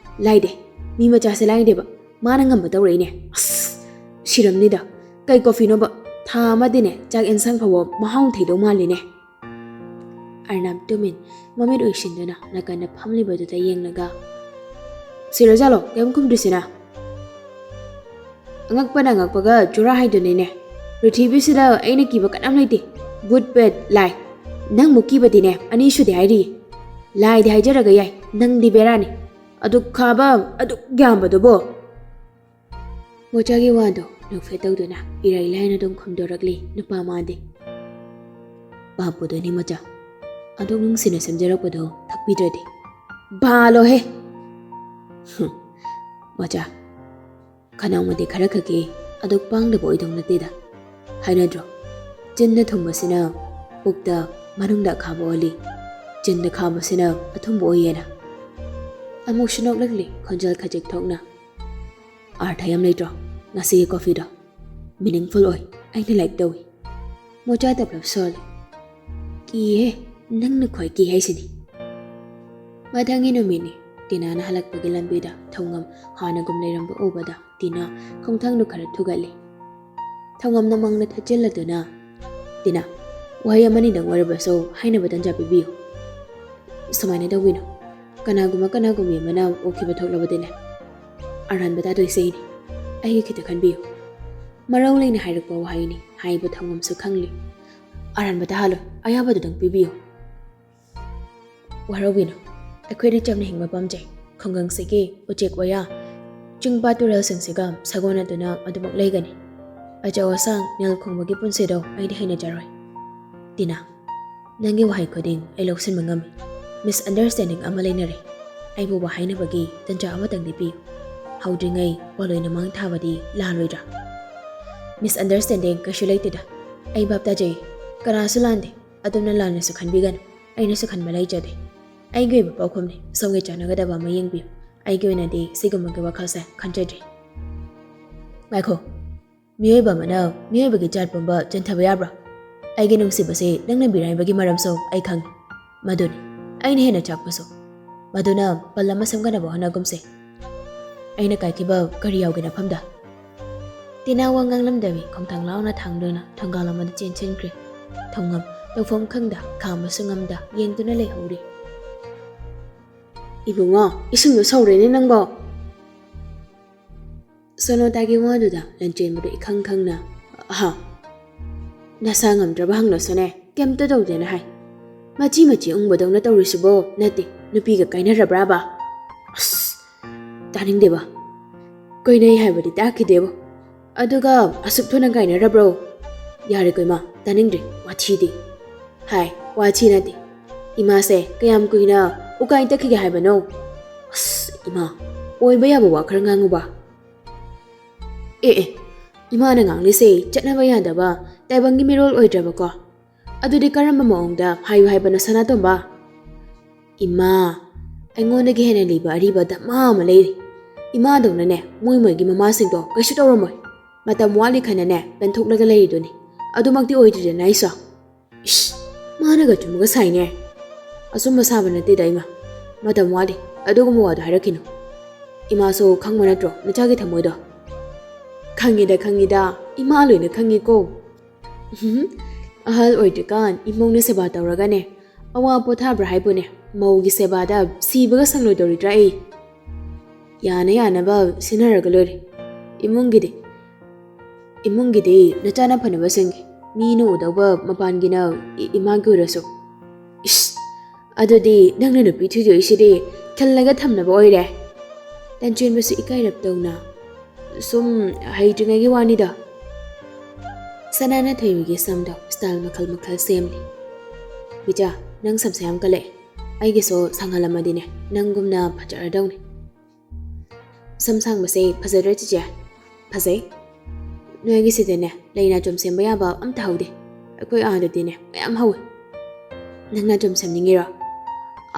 ꯂꯥꯏꯗꯦ꯫ ꯃꯤ ꯃꯆꯥꯁꯦ ꯂꯥꯏꯗꯦꯕ꯫ ꯃꯥꯅ ꯉꯝꯕ ꯇꯧꯔꯛꯏꯅꯦ꯫ ꯑꯁ! ꯁꯤꯔꯝꯅꯤꯗ꯫ ꯀꯩ ꯀꯣꯐꯤꯅꯣꯕ? ꯊꯥ ꯑꯃꯗꯤꯅꯦ ꯆꯥꯛ ꯌꯦꯟꯁꯥꯡ ꯐꯥꯎꯕ ꯃꯍꯥꯎ ꯊꯩꯗꯧ ꯃꯥꯜꯂꯤꯅꯦ꯫" ꯑꯔꯅꯕ ꯇꯨꯃꯤꯟ ꯃꯃꯤꯠ ꯎꯏꯁꯤꯟꯗꯨꯅ ꯅꯥꯀꯟꯗ ꯐꯝꯂꯤꯕꯗꯨꯗ ꯌꯦꯡꯂꯒ, "ꯁꯤꯔꯖꯥꯠꯂꯣ ꯀꯩꯝ ꯈꯨꯝꯗ꯭ꯔꯤꯁꯤꯅ?" "ꯑꯉꯛꯄꯅ ꯑꯉꯛꯄꯒ ꯖꯨꯔꯥ ꯍꯥꯏꯗꯨꯅꯤꯅꯦ꯫ ꯄ꯭ꯔꯤꯊꯤꯕꯤꯁꯤꯗ ꯑꯩꯅ ꯀꯤꯕ ꯀꯅꯥꯝ ꯂꯩꯇꯦ꯫ ꯚꯨꯠ, ꯄꯦꯠ, ꯂꯥꯏ꯫ ꯅꯪꯃꯨꯛ ꯀꯤꯕꯗꯤꯅꯦ ꯑꯅꯤ ꯁꯨꯗꯦ ꯍꯥꯏꯔꯤ꯫ ꯂꯥꯏꯗꯤ ꯍꯥꯏꯖꯔꯒ ꯌꯥꯏ, ꯅꯪꯗꯤ ꯕꯦꯔꯥꯅꯤ꯫ ꯑꯗꯨꯛ ꯈꯥꯕ, ꯑꯗꯨꯛ ꯌꯥꯝꯕꯗꯨꯕꯨ꯫ ꯃꯣꯆꯥꯒꯤ ꯋꯥꯗꯣ ꯅꯣꯛꯐꯦꯠ ꯇꯧꯗꯨꯅ ꯏꯔꯥꯏ ꯂꯥꯏꯅ ꯑꯗꯨꯝ ꯈꯨꯝꯗꯣꯔꯛꯂꯤ ꯅꯨꯄꯥ ꯃꯥꯗꯤ꯫ ꯄꯥꯞ ꯄꯨꯗꯣꯏꯅꯤ ꯃꯣꯆꯥ꯫ ꯑꯗꯨꯛ ꯅꯨꯡꯁꯤꯅ ꯁꯦꯝꯖꯔꯛꯄꯗꯣ ꯊꯛꯄꯤꯗ꯭ꯔꯗꯤ꯫ ꯕꯥꯂꯣꯍꯦ! ꯍꯨꯝ, ꯃꯣꯆꯥ, ꯈꯅꯥꯎꯃꯗꯤ ꯈꯔ ꯈꯛꯀꯤ ꯑꯗꯨꯛ ꯄꯥꯡꯗꯕ ꯑꯣꯏꯗꯧ ꯅꯠꯇꯦꯗ꯫ ꯍꯥꯏꯅꯗ꯭ꯔꯣ? ꯆꯤꯟꯅ ꯊꯨꯝꯕꯁꯤꯅ ꯄꯨꯛꯇ ꯃꯅꯨꯡꯗ ꯑꯈꯥꯕ ꯑꯣꯜꯂꯤ, ꯆꯤꯟꯗ ꯈꯥꯕꯁꯤꯅ ꯑꯊꯨꯝꯕ ꯑꯣꯏꯌꯦꯅ꯫ ꯑꯃꯨꯛꯁꯨ ꯅꯣꯛꯂꯛꯂꯤ ꯈꯣꯟꯖꯦꯜ ꯈꯖꯤꯛ ꯊꯣꯛꯅ꯫ ꯑꯥꯔꯊ ꯌꯥꯝ ꯂꯩꯇ꯭ꯔꯣ ꯉꯁꯤꯒꯤ ꯀꯣꯐꯤꯗꯣ? ꯃꯤꯅꯤꯡꯐꯨꯜ ꯑꯣꯏ, ꯑꯩꯅ ꯂꯥꯏꯛ ꯇꯧꯏ꯫ ꯃꯣꯆꯥ ꯇꯞꯂꯞ ꯁꯣꯜꯂꯤ꯫ ꯀꯤꯍꯦ, ꯅꯪꯅ ꯈ꯭ꯋꯥꯏ ꯀꯤ ꯍꯥꯏꯁꯤꯗꯤ꯫ ꯃꯊꯪꯒꯤ ꯅꯨꯃꯤꯠꯅꯤ꯫ ꯇꯤꯅꯥꯅ ꯍꯜꯂꯛꯄꯒꯤ ꯂꯝꯕꯤꯗ ꯊꯧꯉꯝ ꯍꯥꯟꯅꯒꯨꯝ ꯂꯩꯔꯝꯕ ꯎꯕꯗ ꯇꯤꯅꯥ ꯈꯣꯡꯊꯥꯡꯗꯨ ꯈꯔ ꯊꯨꯒꯠꯂꯤ꯫ ꯊꯧꯉꯝꯅ ꯃꯪꯗ ꯊꯠꯆꯤꯜꯂꯗꯨꯅ, "ꯇꯤꯅꯥ, ꯋꯥꯍꯩ ꯑꯃꯅꯤꯗꯪ ꯑꯣꯏꯔꯕꯁꯨ ꯍꯥꯏꯅꯕ ꯇꯟꯖꯥ ꯄꯤꯕꯤꯌꯨ꯫ ꯁꯨꯃꯥꯏꯅ ꯇꯧꯕꯤꯅꯨ꯫ ꯀꯅꯥꯒꯨꯝꯕ ꯀꯅꯥꯒꯨꯝꯕꯤ ꯑꯃꯅ ꯎꯈꯤꯕ ꯊꯣꯛꯂꯕꯗꯤꯅꯦ, ꯑꯔꯥꯟꯕ ꯇꯥꯗꯣꯏꯁꯦ ꯑꯩꯅꯤ꯫ ꯑꯩꯒꯤ ꯈꯤꯇ ꯈꯟꯕꯤꯌꯨ꯫" ꯃꯔꯧ ꯂꯩꯅ ꯍꯥꯏꯔꯛꯄ ꯋꯥꯍꯩꯅꯤ꯫ ꯍꯥꯏꯕ ꯊꯧꯉꯝꯁꯨ ꯈꯪꯂꯤ꯫ "ꯑꯔꯥꯟꯕ ꯇꯥꯍꯜꯂꯣꯏ, ꯑꯌꯥꯕꯗꯨꯗꯪ ꯄꯤꯕꯤꯌꯨ꯫" ꯋꯥꯔꯧꯕꯤꯅꯨ, ꯑꯩꯈꯣꯏꯗꯤ ꯆꯝꯅ ꯍꯤꯡꯕ ꯄꯥꯝꯖꯩ꯫ ꯈꯨꯡꯒꯪꯁꯤꯒꯤ ꯎꯆꯦꯛ ꯋꯥꯌꯥ, ꯆꯤꯡ ꯄꯥꯠ ꯇꯨꯔꯦꯜꯁꯤꯡꯁꯤꯒ ꯁꯥꯒꯣꯟꯅꯗꯨꯅ ꯑꯗꯨꯃꯛ ꯂꯩꯒꯅꯤ꯫ ꯑꯆꯧ ꯑꯁꯥꯡ, ꯅꯤꯜ ꯈꯣꯡꯕꯒꯤ ꯄꯨꯟꯁꯤꯗꯣ ꯑꯩꯗꯤ ꯍꯩꯅꯖꯔꯣꯏ꯫ ꯇꯤꯅꯥ, ꯅꯪꯒꯤ ꯋꯥꯍꯩ ꯈꯨꯗꯤꯡ ꯑꯩ ꯂꯧꯁꯤꯟꯕ ꯉꯝꯃꯤ꯫ ꯃꯤꯁꯑꯟꯗꯔꯁꯇꯦꯟꯗꯤꯡ ꯑꯃ ꯂꯩꯅꯔꯦ꯫ ꯑꯩꯕꯨ ꯋꯥ ꯍꯥꯏꯅꯕꯒꯤ ꯇꯟꯖꯥ ꯑꯃꯇꯪꯗꯤ ꯄꯤꯌꯨ꯫ ꯍꯧꯗ꯭ꯔꯤꯉꯩ ꯄꯣꯂꯣꯏꯅ ꯃꯥꯡ ꯊꯥꯕꯗꯤ ꯂꯥꯜꯂꯣꯏꯗ꯭ꯔꯥ? ꯃꯤꯁꯑꯟꯗꯔꯁꯇꯦꯟꯗꯤꯡ ꯀꯩꯁꯨ ꯂꯩꯇꯦꯗ꯫ ꯑꯩ ꯚꯥꯞ ꯇꯥꯖꯩ꯫ ꯀꯅꯥꯁꯨ ꯂꯥꯟꯗꯦ꯫ ꯑꯗꯣꯝꯅ ꯂꯥꯟꯅꯁꯨ ꯈꯟꯕꯤꯒꯅꯨ꯫ ꯑꯩꯅꯁꯨ ꯈꯟꯕ ꯂꯩꯖꯗꯦ꯫ ꯑꯩꯒꯤ ꯑꯣꯏꯕ ꯄꯥꯎꯈꯨꯝꯅꯤ꯫ ꯁꯣꯝꯒꯤ ꯆꯥꯟꯅꯒꯗꯕ ꯑꯃ ꯌꯦꯡꯕꯤꯌꯨ꯫ ꯑꯩꯒꯤ ꯑꯣꯏꯅꯗꯤ ꯁꯤꯒꯨꯝꯕꯒꯤ ꯋꯥꯈꯜꯁꯦ ꯈꯟꯖꯗ꯭ꯔꯤ꯫ ꯉꯥꯏꯈꯣ꯫ ꯃꯤꯑꯣꯏꯕ ꯑꯃꯅ ꯃꯤꯑꯣꯏꯕꯒꯤ ꯖꯥꯠ ꯄꯨꯝꯕ ꯆꯦꯟꯊꯕ ꯌꯥꯕ꯭ꯔꯥ? ꯑꯩꯒꯤ ꯅꯨꯡꯁꯤꯕꯁꯤ ꯅꯪꯅ ꯃꯤꯔꯥꯏꯕꯒꯤ ꯃꯔꯝꯁꯨ ꯑꯩ ꯈꯪꯏ꯫ ꯃꯗꯨꯅꯤ ꯑꯩꯅ ꯍꯦꯟꯅ ꯆꯥꯛꯄꯁꯨ꯫ ꯃꯗꯨꯅ ꯄꯜ ꯑꯃ ꯁꯦꯝꯒꯠꯅꯕ ꯍꯣꯠꯅꯒꯨꯝꯁꯦ꯫ ꯑꯩꯅ ꯀꯥꯏꯈꯤꯕ ꯀꯔꯤ ꯌꯥꯎꯒꯦ ꯅꯐꯝꯗ? ꯇꯤꯅꯥ ꯋꯥ ꯉꯥꯡꯂꯝꯗꯕꯤ ꯈꯣꯡꯊꯥꯡ ꯂꯥꯎꯅ ꯊꯥꯡꯗꯨꯅ ꯊꯣꯡꯒꯥꯜ ꯑꯃꯗ ꯆꯦꯟꯁꯤꯟꯈ꯭ꯔꯦ꯫ ꯊꯧꯉꯝ ꯇꯧꯐꯝ ꯈꯪꯗ, ꯈꯥꯝꯕꯁꯨ ꯉꯝꯗ ꯌꯦꯡꯗꯨꯅ ꯂꯩꯍꯧꯔꯤ꯫ "ꯏꯕꯨꯡꯉꯣ, ꯏꯁꯤꯡꯗꯣ ꯁꯧꯔꯦꯅꯦ ꯅꯪꯕꯣ!" ꯁꯣꯅꯣꯇꯥꯒꯤ ꯋꯥꯗꯨꯗ ꯂꯟꯆꯦꯟꯕꯗꯨ ꯏꯈꯪ ꯈꯪꯅ, "ꯑꯍꯥ, ꯅꯁꯥ ꯉꯝꯗ꯭ꯔꯕ ꯍꯪꯂꯁꯨꯅꯦ, ꯀꯩꯝꯇ ꯇꯧꯗꯦꯅ ꯍꯥꯏ꯫ ꯃꯆꯤ ꯃꯆꯤ ꯎꯪꯕꯗꯧꯅ ꯇꯧꯔꯤꯁꯤꯕꯣ?" "ꯅꯠꯇꯦ, ꯅꯨꯄꯤꯒ ꯀꯥꯏꯅꯔꯕ꯭ꯔꯥꯕ? ꯑꯁ, ꯇꯥꯅꯤꯡꯗꯦꯕ꯫ ꯀꯣꯏꯅꯩ ꯍꯥꯏꯕꯗꯤ ꯇꯥꯈꯤꯗꯦꯕ꯫ ꯑꯗꯨꯒ ꯑꯁꯨꯛ ꯊꯨꯅ ꯀꯥꯏꯅꯔꯕ꯭ꯔꯣ? ꯌꯥꯔꯦꯀꯣ ꯏꯃꯥ, ꯇꯥꯅꯤꯡꯗ꯭ꯔꯦ, ꯋꯥꯊꯤꯗꯤ꯫ ꯍꯥꯏ, ꯋꯥꯊꯤ ꯅꯠꯇꯦ꯫ ꯏꯃꯥꯁꯦ ꯀꯌꯥꯝ ꯀꯨꯏꯅ ꯎꯀꯥꯏ ꯇꯛꯈꯤꯒꯦ ꯍꯥꯏꯕꯅꯣ? ꯑꯁ, ꯏꯃꯥ, ꯑꯣꯏꯕ ꯌꯥꯕ ꯋꯥ ꯈꯔ ꯉꯥꯡꯉꯨꯕ꯫ ꯑꯦ, ꯑꯦ, ꯏꯃꯥꯅ ꯉꯥꯡꯂꯤꯁꯦ ꯆꯠꯅꯕ ꯌꯥꯗꯕ ꯇꯥꯏꯕꯪꯒꯤ ꯃꯤꯔꯣꯜ ꯑꯣꯏꯗ꯭ꯔꯕꯀꯣ? ꯑꯗꯨꯗꯤ ꯀꯔꯝꯕ ꯃꯑꯣꯡꯗ ꯍꯥꯏꯌꯨ ꯍꯥꯏꯕꯅꯣ, ꯁꯅꯥꯇꯣꯝꯕ? ꯏꯃꯥ, ꯑꯩꯉꯣꯟꯗꯒꯤ ꯍꯦꯟꯅ ꯂꯤꯕ ꯑꯔꯤꯕ ꯗꯃꯥ ꯑꯃ ꯂꯩꯔꯤ꯫ ꯏꯃꯥꯗꯧꯅꯅꯦ, ꯃꯣꯏ ꯃꯣꯏꯒꯤ ꯃꯃꯥꯁꯤꯡꯗꯣ ꯀꯩꯁꯨ ꯇꯧꯔꯝꯃꯣꯏ꯫ ꯃꯇꯝ ꯋꯥꯠꯂꯤ ꯈꯟꯅꯅꯦ, ꯄꯦꯟꯊꯣꯛꯂꯒ ꯂꯩꯔꯤꯗꯨꯅꯤ꯫ ꯑꯗꯨꯃꯛꯇꯤ ꯑꯣꯏꯗ꯭ꯔꯤꯗꯅ ꯑꯩꯁꯨ꯫ ꯏꯁ, ꯃꯥꯅꯒ ꯆꯨꯝꯃꯒ ꯁꯥꯏꯅꯦ꯫ ꯑꯆꯨꯝꯕ ꯁꯥꯕ ꯅꯠꯇꯦꯗ ꯏꯃꯥ꯫ ꯃꯇꯝ ꯋꯥꯠꯂꯤ꯫ ꯑꯗꯨꯒꯨꯝꯕ ꯋꯥꯗꯣ ꯍꯥꯏꯔꯛꯈꯤꯅꯨ꯫ ꯏꯃꯥꯁꯨ ꯈꯪꯕ ꯅꯠꯇ꯭ꯔꯣ ꯅꯆꯥꯒꯤ ꯊꯃꯣꯏꯗꯣ? ꯈꯪꯉꯤꯗ, ꯈꯪꯉꯤꯗ꯫ ꯏꯃꯥ ꯂꯣꯏꯅ ꯈꯪꯉꯤꯀꯣ꯫ ꯎꯍꯨꯝ, ꯑꯍꯜ ꯑꯣꯏꯗ꯭ꯔꯤꯀꯥꯟ ꯏꯃꯧꯅ ꯁꯦꯕꯥ ꯇꯧꯔꯒꯅꯦ, ꯑꯋꯥ ꯄꯣꯊꯥꯕ꯭ꯔꯥ ꯍꯥꯏꯕꯨꯅꯦ, ꯃꯧꯒꯤ ꯁꯦꯕꯥꯗ ꯁꯤꯕꯒ ꯁꯪꯂꯣꯏꯗꯧꯔꯤꯗ꯭ꯔꯥ ꯑꯩ? ꯌꯥꯅ ꯌꯥꯅꯕ ꯁꯤꯟꯅꯔꯒ ꯂꯣꯏꯔꯦ꯫ ꯏꯃꯨꯡꯒꯤꯗꯤ, ꯏꯃꯨꯡꯒꯤꯗꯤ ꯅꯆꯥꯅ ꯐꯅꯕ ꯁꯤꯟꯒꯦ꯫ ꯃꯤꯅ ꯎꯗꯧꯕ ꯃꯄꯥꯟꯒꯤꯅ ꯏ-, ꯏꯃꯥꯒꯤ ꯑꯣꯏꯔꯁꯨ꯫ ꯏꯁ, ꯑꯗꯨꯗꯤ ꯅꯪꯅ ꯅꯨꯄꯤ ꯊꯤꯗꯣꯏꯁꯤꯗꯤ ꯈꯜꯂꯒ ꯊꯝꯅꯕ ꯑꯣꯏꯔꯦ꯫ ꯂꯟꯆꯦꯟꯕꯁꯨ ꯏꯀꯥꯏꯔꯞ ꯇꯧꯅ, ꯁꯨꯝ ꯍꯩꯇ꯭ꯔꯤꯉꯩꯒꯤ ꯋꯥꯅꯤꯗ꯫ ꯁꯅꯥꯅ ꯊꯣꯏꯕꯤꯒꯤ ꯁꯝꯗꯣ ꯁ꯭ꯇꯥꯏꯜ ꯃꯈꯜ ꯃꯈꯜ ꯁꯦꯝꯂꯤ꯫ ꯕꯤꯖꯥ, ꯅꯪ ꯁꯝꯁꯦ ꯌꯥꯝ ꯀꯜꯂꯛꯑꯦ꯫ ꯑꯩꯒꯤꯁꯨ ꯁꯪꯍꯜꯂꯝꯃꯗꯤꯅꯦ, ꯅꯪꯒꯨꯝꯅ ꯐꯖꯔꯗꯧꯅꯤ꯫ ꯁꯝ ꯁꯥꯡꯕꯁꯦ ꯐꯖꯗ꯭ꯔꯥ ꯆꯤꯆꯦ? ꯐꯖꯩ꯫ ꯅꯣꯏꯒꯤꯁꯤꯗꯅꯦ, ꯂꯩ ꯅꯥꯆꯣꯝ ꯁꯦꯝꯕ ꯌꯥꯕ ꯑꯝꯇ ꯍꯧꯗꯦ꯫ ꯑꯩꯈꯣꯏ ꯑꯥꯗꯗꯤꯅꯦ, ꯃꯌꯥꯝ ꯍꯧꯋꯤ꯫ ꯅꯪ ꯅꯥꯆꯣꯝ ꯁꯦꯝꯅꯤꯡꯉꯤꯔꯣ?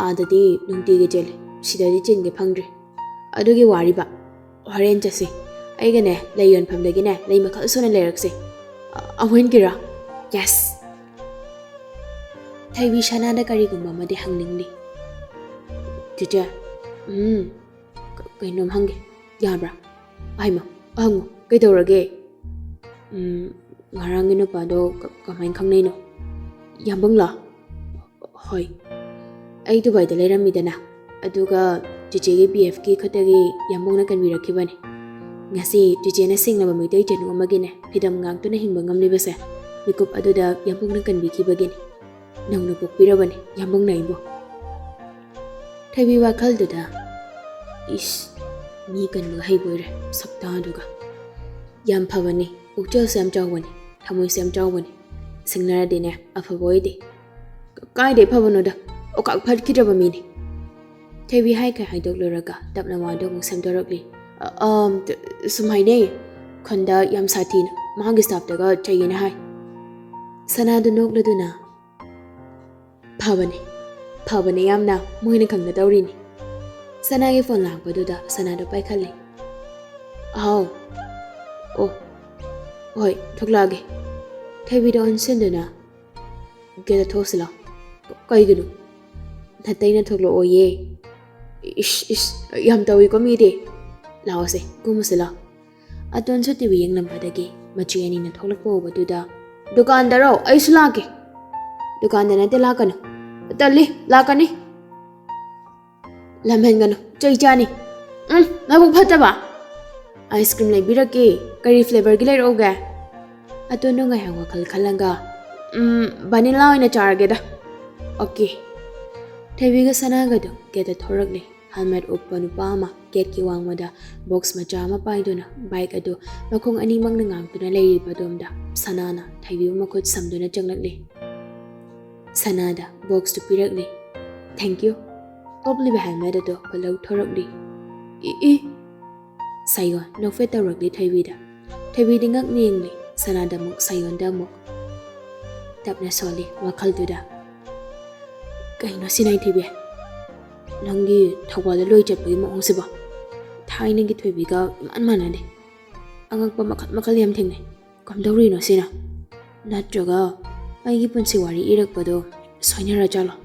ꯑꯥꯗꯗꯤ ꯅꯨꯡꯇꯤꯒꯤ ꯆꯦꯜꯂꯤ, ꯁꯤꯗꯗꯤ ꯆꯦꯟꯒꯦ ꯐꯪꯗ꯭ꯔꯤ꯫ ꯑꯗꯨꯒꯤ ꯋꯥꯔꯤꯕ? ꯍꯣꯔꯦꯟ ꯆꯠꯁꯤ꯫ ꯑꯩꯒꯅꯦ, ꯂꯩ ꯌꯣꯟꯐꯝꯗꯒꯤꯅꯦ, ꯂꯩ ꯃꯈꯜ ꯁꯨꯅ ꯂꯩꯔꯛꯁꯤ꯫ ꯑ-, ꯑꯃꯨꯛ ꯍꯦꯟꯀꯤꯔꯣ? Yes! ꯊꯣꯏꯕꯤ ꯁꯅꯥꯗ ꯀꯔꯤꯒꯨꯝꯕ ꯑꯃꯗꯤ ꯍꯪꯅꯤꯡꯂꯤ꯫ ꯆꯤꯆꯦ, ꯎꯝ, ꯀ-, ꯀꯩꯅꯣꯝ ꯍꯪꯒꯦ, ꯌꯥꯕ꯭ꯔꯥ? ꯍꯥꯏꯃ, ꯍꯪꯉꯨ, ꯀꯩꯗꯧꯔꯒꯦ? ꯎꯝ, ꯉꯔꯥꯡꯒꯤ ꯅꯨꯄꯥꯗꯣ ꯀ-, ꯀꯃꯥꯏꯅ ꯈꯪꯅꯩꯅꯣ? ꯌꯥꯝꯕꯨꯡꯂꯣ? ꯍꯣꯏ꯫ ꯑꯩ ꯗꯨꯕꯥꯏꯗ ꯂꯩꯔꯝꯃꯤꯗꯅ, ꯑꯗꯨꯒ ꯆꯤꯆꯦꯒꯤ ꯕꯤ ꯑꯦꯐꯀꯤ ꯈꯨꯠꯇꯒꯤ ꯌꯥꯝꯕꯨꯡꯅ ꯀꯟꯕꯤꯔꯛꯈꯤꯕꯅꯤ꯫ ꯉꯁꯤ ꯆꯤꯆꯦꯅ ꯁꯦꯡꯂꯕ ꯃꯩꯇꯩ ꯆꯅꯨ ꯑꯃꯒꯤꯅꯦ, ꯐꯤꯗꯝ ꯉꯥꯛꯇꯨꯅ ꯍꯤꯡꯕ ꯉꯝꯂꯤꯕꯁꯦ, ꯃꯤꯀꯨꯞ ꯑꯗꯨꯗ ꯌꯥꯝꯕꯨꯡꯅ ꯀꯟꯕꯤꯈꯤꯕꯒꯤꯅꯤ꯫ ꯅꯧꯅ ꯄꯣꯛꯄꯤꯔꯕꯅꯤ ꯌꯥꯝꯕꯨꯡꯅ ꯑꯩꯕꯨ꯫ ꯊꯣꯏꯕꯤ ꯋꯥꯈꯜꯗꯨꯗ, "ꯏꯁ, ꯃꯤ ꯀꯟꯕꯒ ꯍꯩꯕ ꯑꯣꯏꯔꯦ, ꯁꯛꯇꯥꯗꯨꯒ꯫ ꯌꯥꯝ ꯐꯕꯅꯤ, ꯄꯨꯛꯆꯦꯜꯁꯨ ꯌꯥꯝ ꯆꯥꯎꯕꯅꯤ, ꯊꯃꯣꯏꯁꯨ ꯌꯥꯝ ꯆꯥꯎꯕꯅꯤ꯫ ꯁꯤꯡꯅꯔꯗꯤꯅꯦ, ꯑꯐꯕ ꯑꯣꯏꯗꯦ꯫ ꯀꯥꯏꯗꯩ ꯐꯕꯅꯣꯗ, ꯑꯣꯀꯥꯛ ꯐꯠꯈꯤꯗ꯭ꯔꯕ ꯃꯤꯅꯤ꯫" ꯊꯣꯏꯕꯤ ꯍꯥꯏꯈ꯭ꯔꯦ ꯍꯥꯏꯗꯣꯛꯂꯨꯔꯒ ꯇꯞꯅ ꯋꯥꯗꯣ ꯑꯃꯨꯛ ꯁꯦꯝꯗꯣꯔꯛꯂꯤ꯫ "ꯑ, ꯑꯝ, ꯁꯨꯝ ꯍꯥꯏꯅꯩ, ꯈꯨꯟꯗ ꯌꯥꯝ ꯁꯥꯊꯤꯅ ꯃꯥꯒꯤ staffꯇꯒ ꯆꯩꯌꯦꯅ ꯍꯥꯏ꯫" ꯁꯅꯥꯗꯨ ꯅꯣꯛꯂꯗꯨꯅ, "ꯐꯕꯅꯦ, ꯐꯕꯅꯦ ꯌꯥꯝꯅ, ꯃꯣꯏꯅ ꯈꯪꯒꯗꯧꯔꯤꯅꯤ꯫" ꯁꯅꯥꯒꯤ phone ꯂꯥꯛꯄꯗꯨꯗ ꯁꯅꯥꯗꯣ ꯄꯥꯏꯈꯠꯂꯦ꯫ "ꯍꯥꯎ꯫ ꯑꯣ, ꯍꯣꯏ, ꯊꯣꯛꯂꯛꯑꯒꯦ꯫" ꯊꯣꯏꯕꯤꯗ ꯑꯣꯟꯁꯤꯟꯗꯨꯅ, "Gateꯇ ꯊꯣꯛꯁꯤ ꯂꯥꯎ꯫" "ꯀꯩꯒꯤꯅꯣ?" "ꯅꯇꯩꯅ ꯊꯣꯛꯂꯛꯑꯣꯌꯦ꯫" "ꯏꯁ, ꯏꯁ, ꯌꯥꯝ ꯇꯧꯏꯀꯣ ꯃꯤꯗꯤ꯫ ꯂꯥꯛꯑꯣꯁꯦ, ꯀꯨꯝꯃꯁꯤ ꯂꯥꯎ꯫" ꯑꯇꯣꯟꯁꯨ TV ꯌꯦꯡꯂꯝꯕꯗꯒꯤ ꯃꯆꯦ ꯑꯅꯤꯅ ꯊꯣꯛꯂꯛꯄ ꯎꯕꯗꯨꯗ, "ꯗꯨꯀꯥꯟꯗꯔꯣ? ꯑꯩꯁꯨ ꯂꯥꯛꯀꯦ꯫" "ꯗꯨꯀꯥꯟꯗ ꯅꯠꯇꯦ, ꯂꯥꯛꯀꯅꯨ꯫" "ꯇꯜꯂꯤ, ꯂꯥꯛꯀꯅꯤ꯫" "ꯂꯝꯍꯦꯟꯒꯅꯨ, ꯆꯩ ꯆꯥꯅꯤ꯫" "ꯎꯝ, ꯅꯕꯨꯛ ꯐꯠꯇꯕ꯫" "Ice cream ꯂꯩꯕꯤꯔꯛꯀꯦ꯫ ꯀꯔꯤ flavorꯒꯤ ꯂꯩꯔꯛꯎꯒꯦ?" ꯑꯇꯣꯟꯗꯣ ꯉꯥꯏꯍꯥꯛ ꯋꯥꯈꯜ ꯈꯜꯂꯒ, "ꯎꯝ, vanilla ꯑꯣꯏꯅ ꯆꯥꯔꯒꯦꯗ꯫" "Okay꯫" ꯊꯣꯏꯕꯤꯒ ꯁꯅꯥꯒꯗꯨ gateꯇ ꯊꯣꯔꯛꯂꯦ꯫ Helmet ꯎꯞꯄ ꯅꯨꯄꯥ ꯑꯃ gateꯀꯤ ꯋꯥꯡꯃꯗ box ꯃꯆꯥ ꯑꯃ ꯄꯥꯏꯗꯨꯅ bike ꯑꯗꯨ ꯃꯈꯣꯡ ꯑꯅꯤꯃꯛꯅ ꯉꯥꯛꯇꯨꯅ ꯂꯩꯔꯤꯕ ꯑꯗꯣꯝꯗ ꯁꯅꯥꯅ ꯊꯣꯏꯕꯤꯕꯨ ꯃꯈꯨꯠ ꯁꯝꯗꯨꯅ ꯆꯪꯂꯛꯂꯦ꯫ ꯁꯅꯥꯗ boxꯇꯨ ꯄꯤꯔꯛꯂꯦ꯫ "Thank you꯫" ꯎꯞꯂꯤꯕ helmet ꯑꯗꯨ ꯄꯨꯜ ꯂꯧꯊꯣꯔꯛꯂꯦ꯫ "E, E!" ꯁꯥꯌꯣꯟ ꯅꯣꯛꯐꯦꯠ ꯇꯧꯔꯛꯂꯦ ꯊꯣꯏꯕꯤꯗ꯫ ꯊꯣꯏꯕꯤꯗꯤ ꯉꯛꯅ ꯌꯦꯡꯂꯦ, ꯁꯅꯥꯗ ꯑꯃꯨꯛ, ꯁꯥꯌꯣꯟꯗ ꯑꯃꯨꯛ꯫ ꯇꯞꯅ ꯁꯣꯜꯂꯤ ꯋꯥꯈꯜꯗꯨꯗ, "ꯀꯩꯅꯣ ꯁꯤꯅ, ꯊꯣꯏꯕꯤ? ꯅꯪꯒꯤ ꯊꯧꯕꯥꯜꯗ ꯂꯣꯏ ꯆꯠꯄꯒꯤ ꯃꯑꯣꯡꯁꯤꯕꯣ? ꯊꯥꯏꯅꯒꯤ ꯊꯣꯏꯕꯤꯒ ꯏꯃꯥꯟ ꯃꯥꯟꯅꯗꯦ꯫ ꯑꯉꯛꯄ ꯃꯈꯜ ꯃꯈꯜ ꯌꯥꯝ ꯊꯦꯡꯅꯩ꯫ ꯀꯝꯗꯧꯔꯤꯅꯣ ꯁꯤꯅ? ꯅꯠꯇ꯭ꯔꯒ ꯑꯩꯒꯤ ꯄꯨꯟꯁꯤ ꯋꯥꯔꯤ ꯏꯔꯛꯄꯗꯣ ꯁꯣꯏꯅꯔ ꯖꯥꯠꯂꯣ?"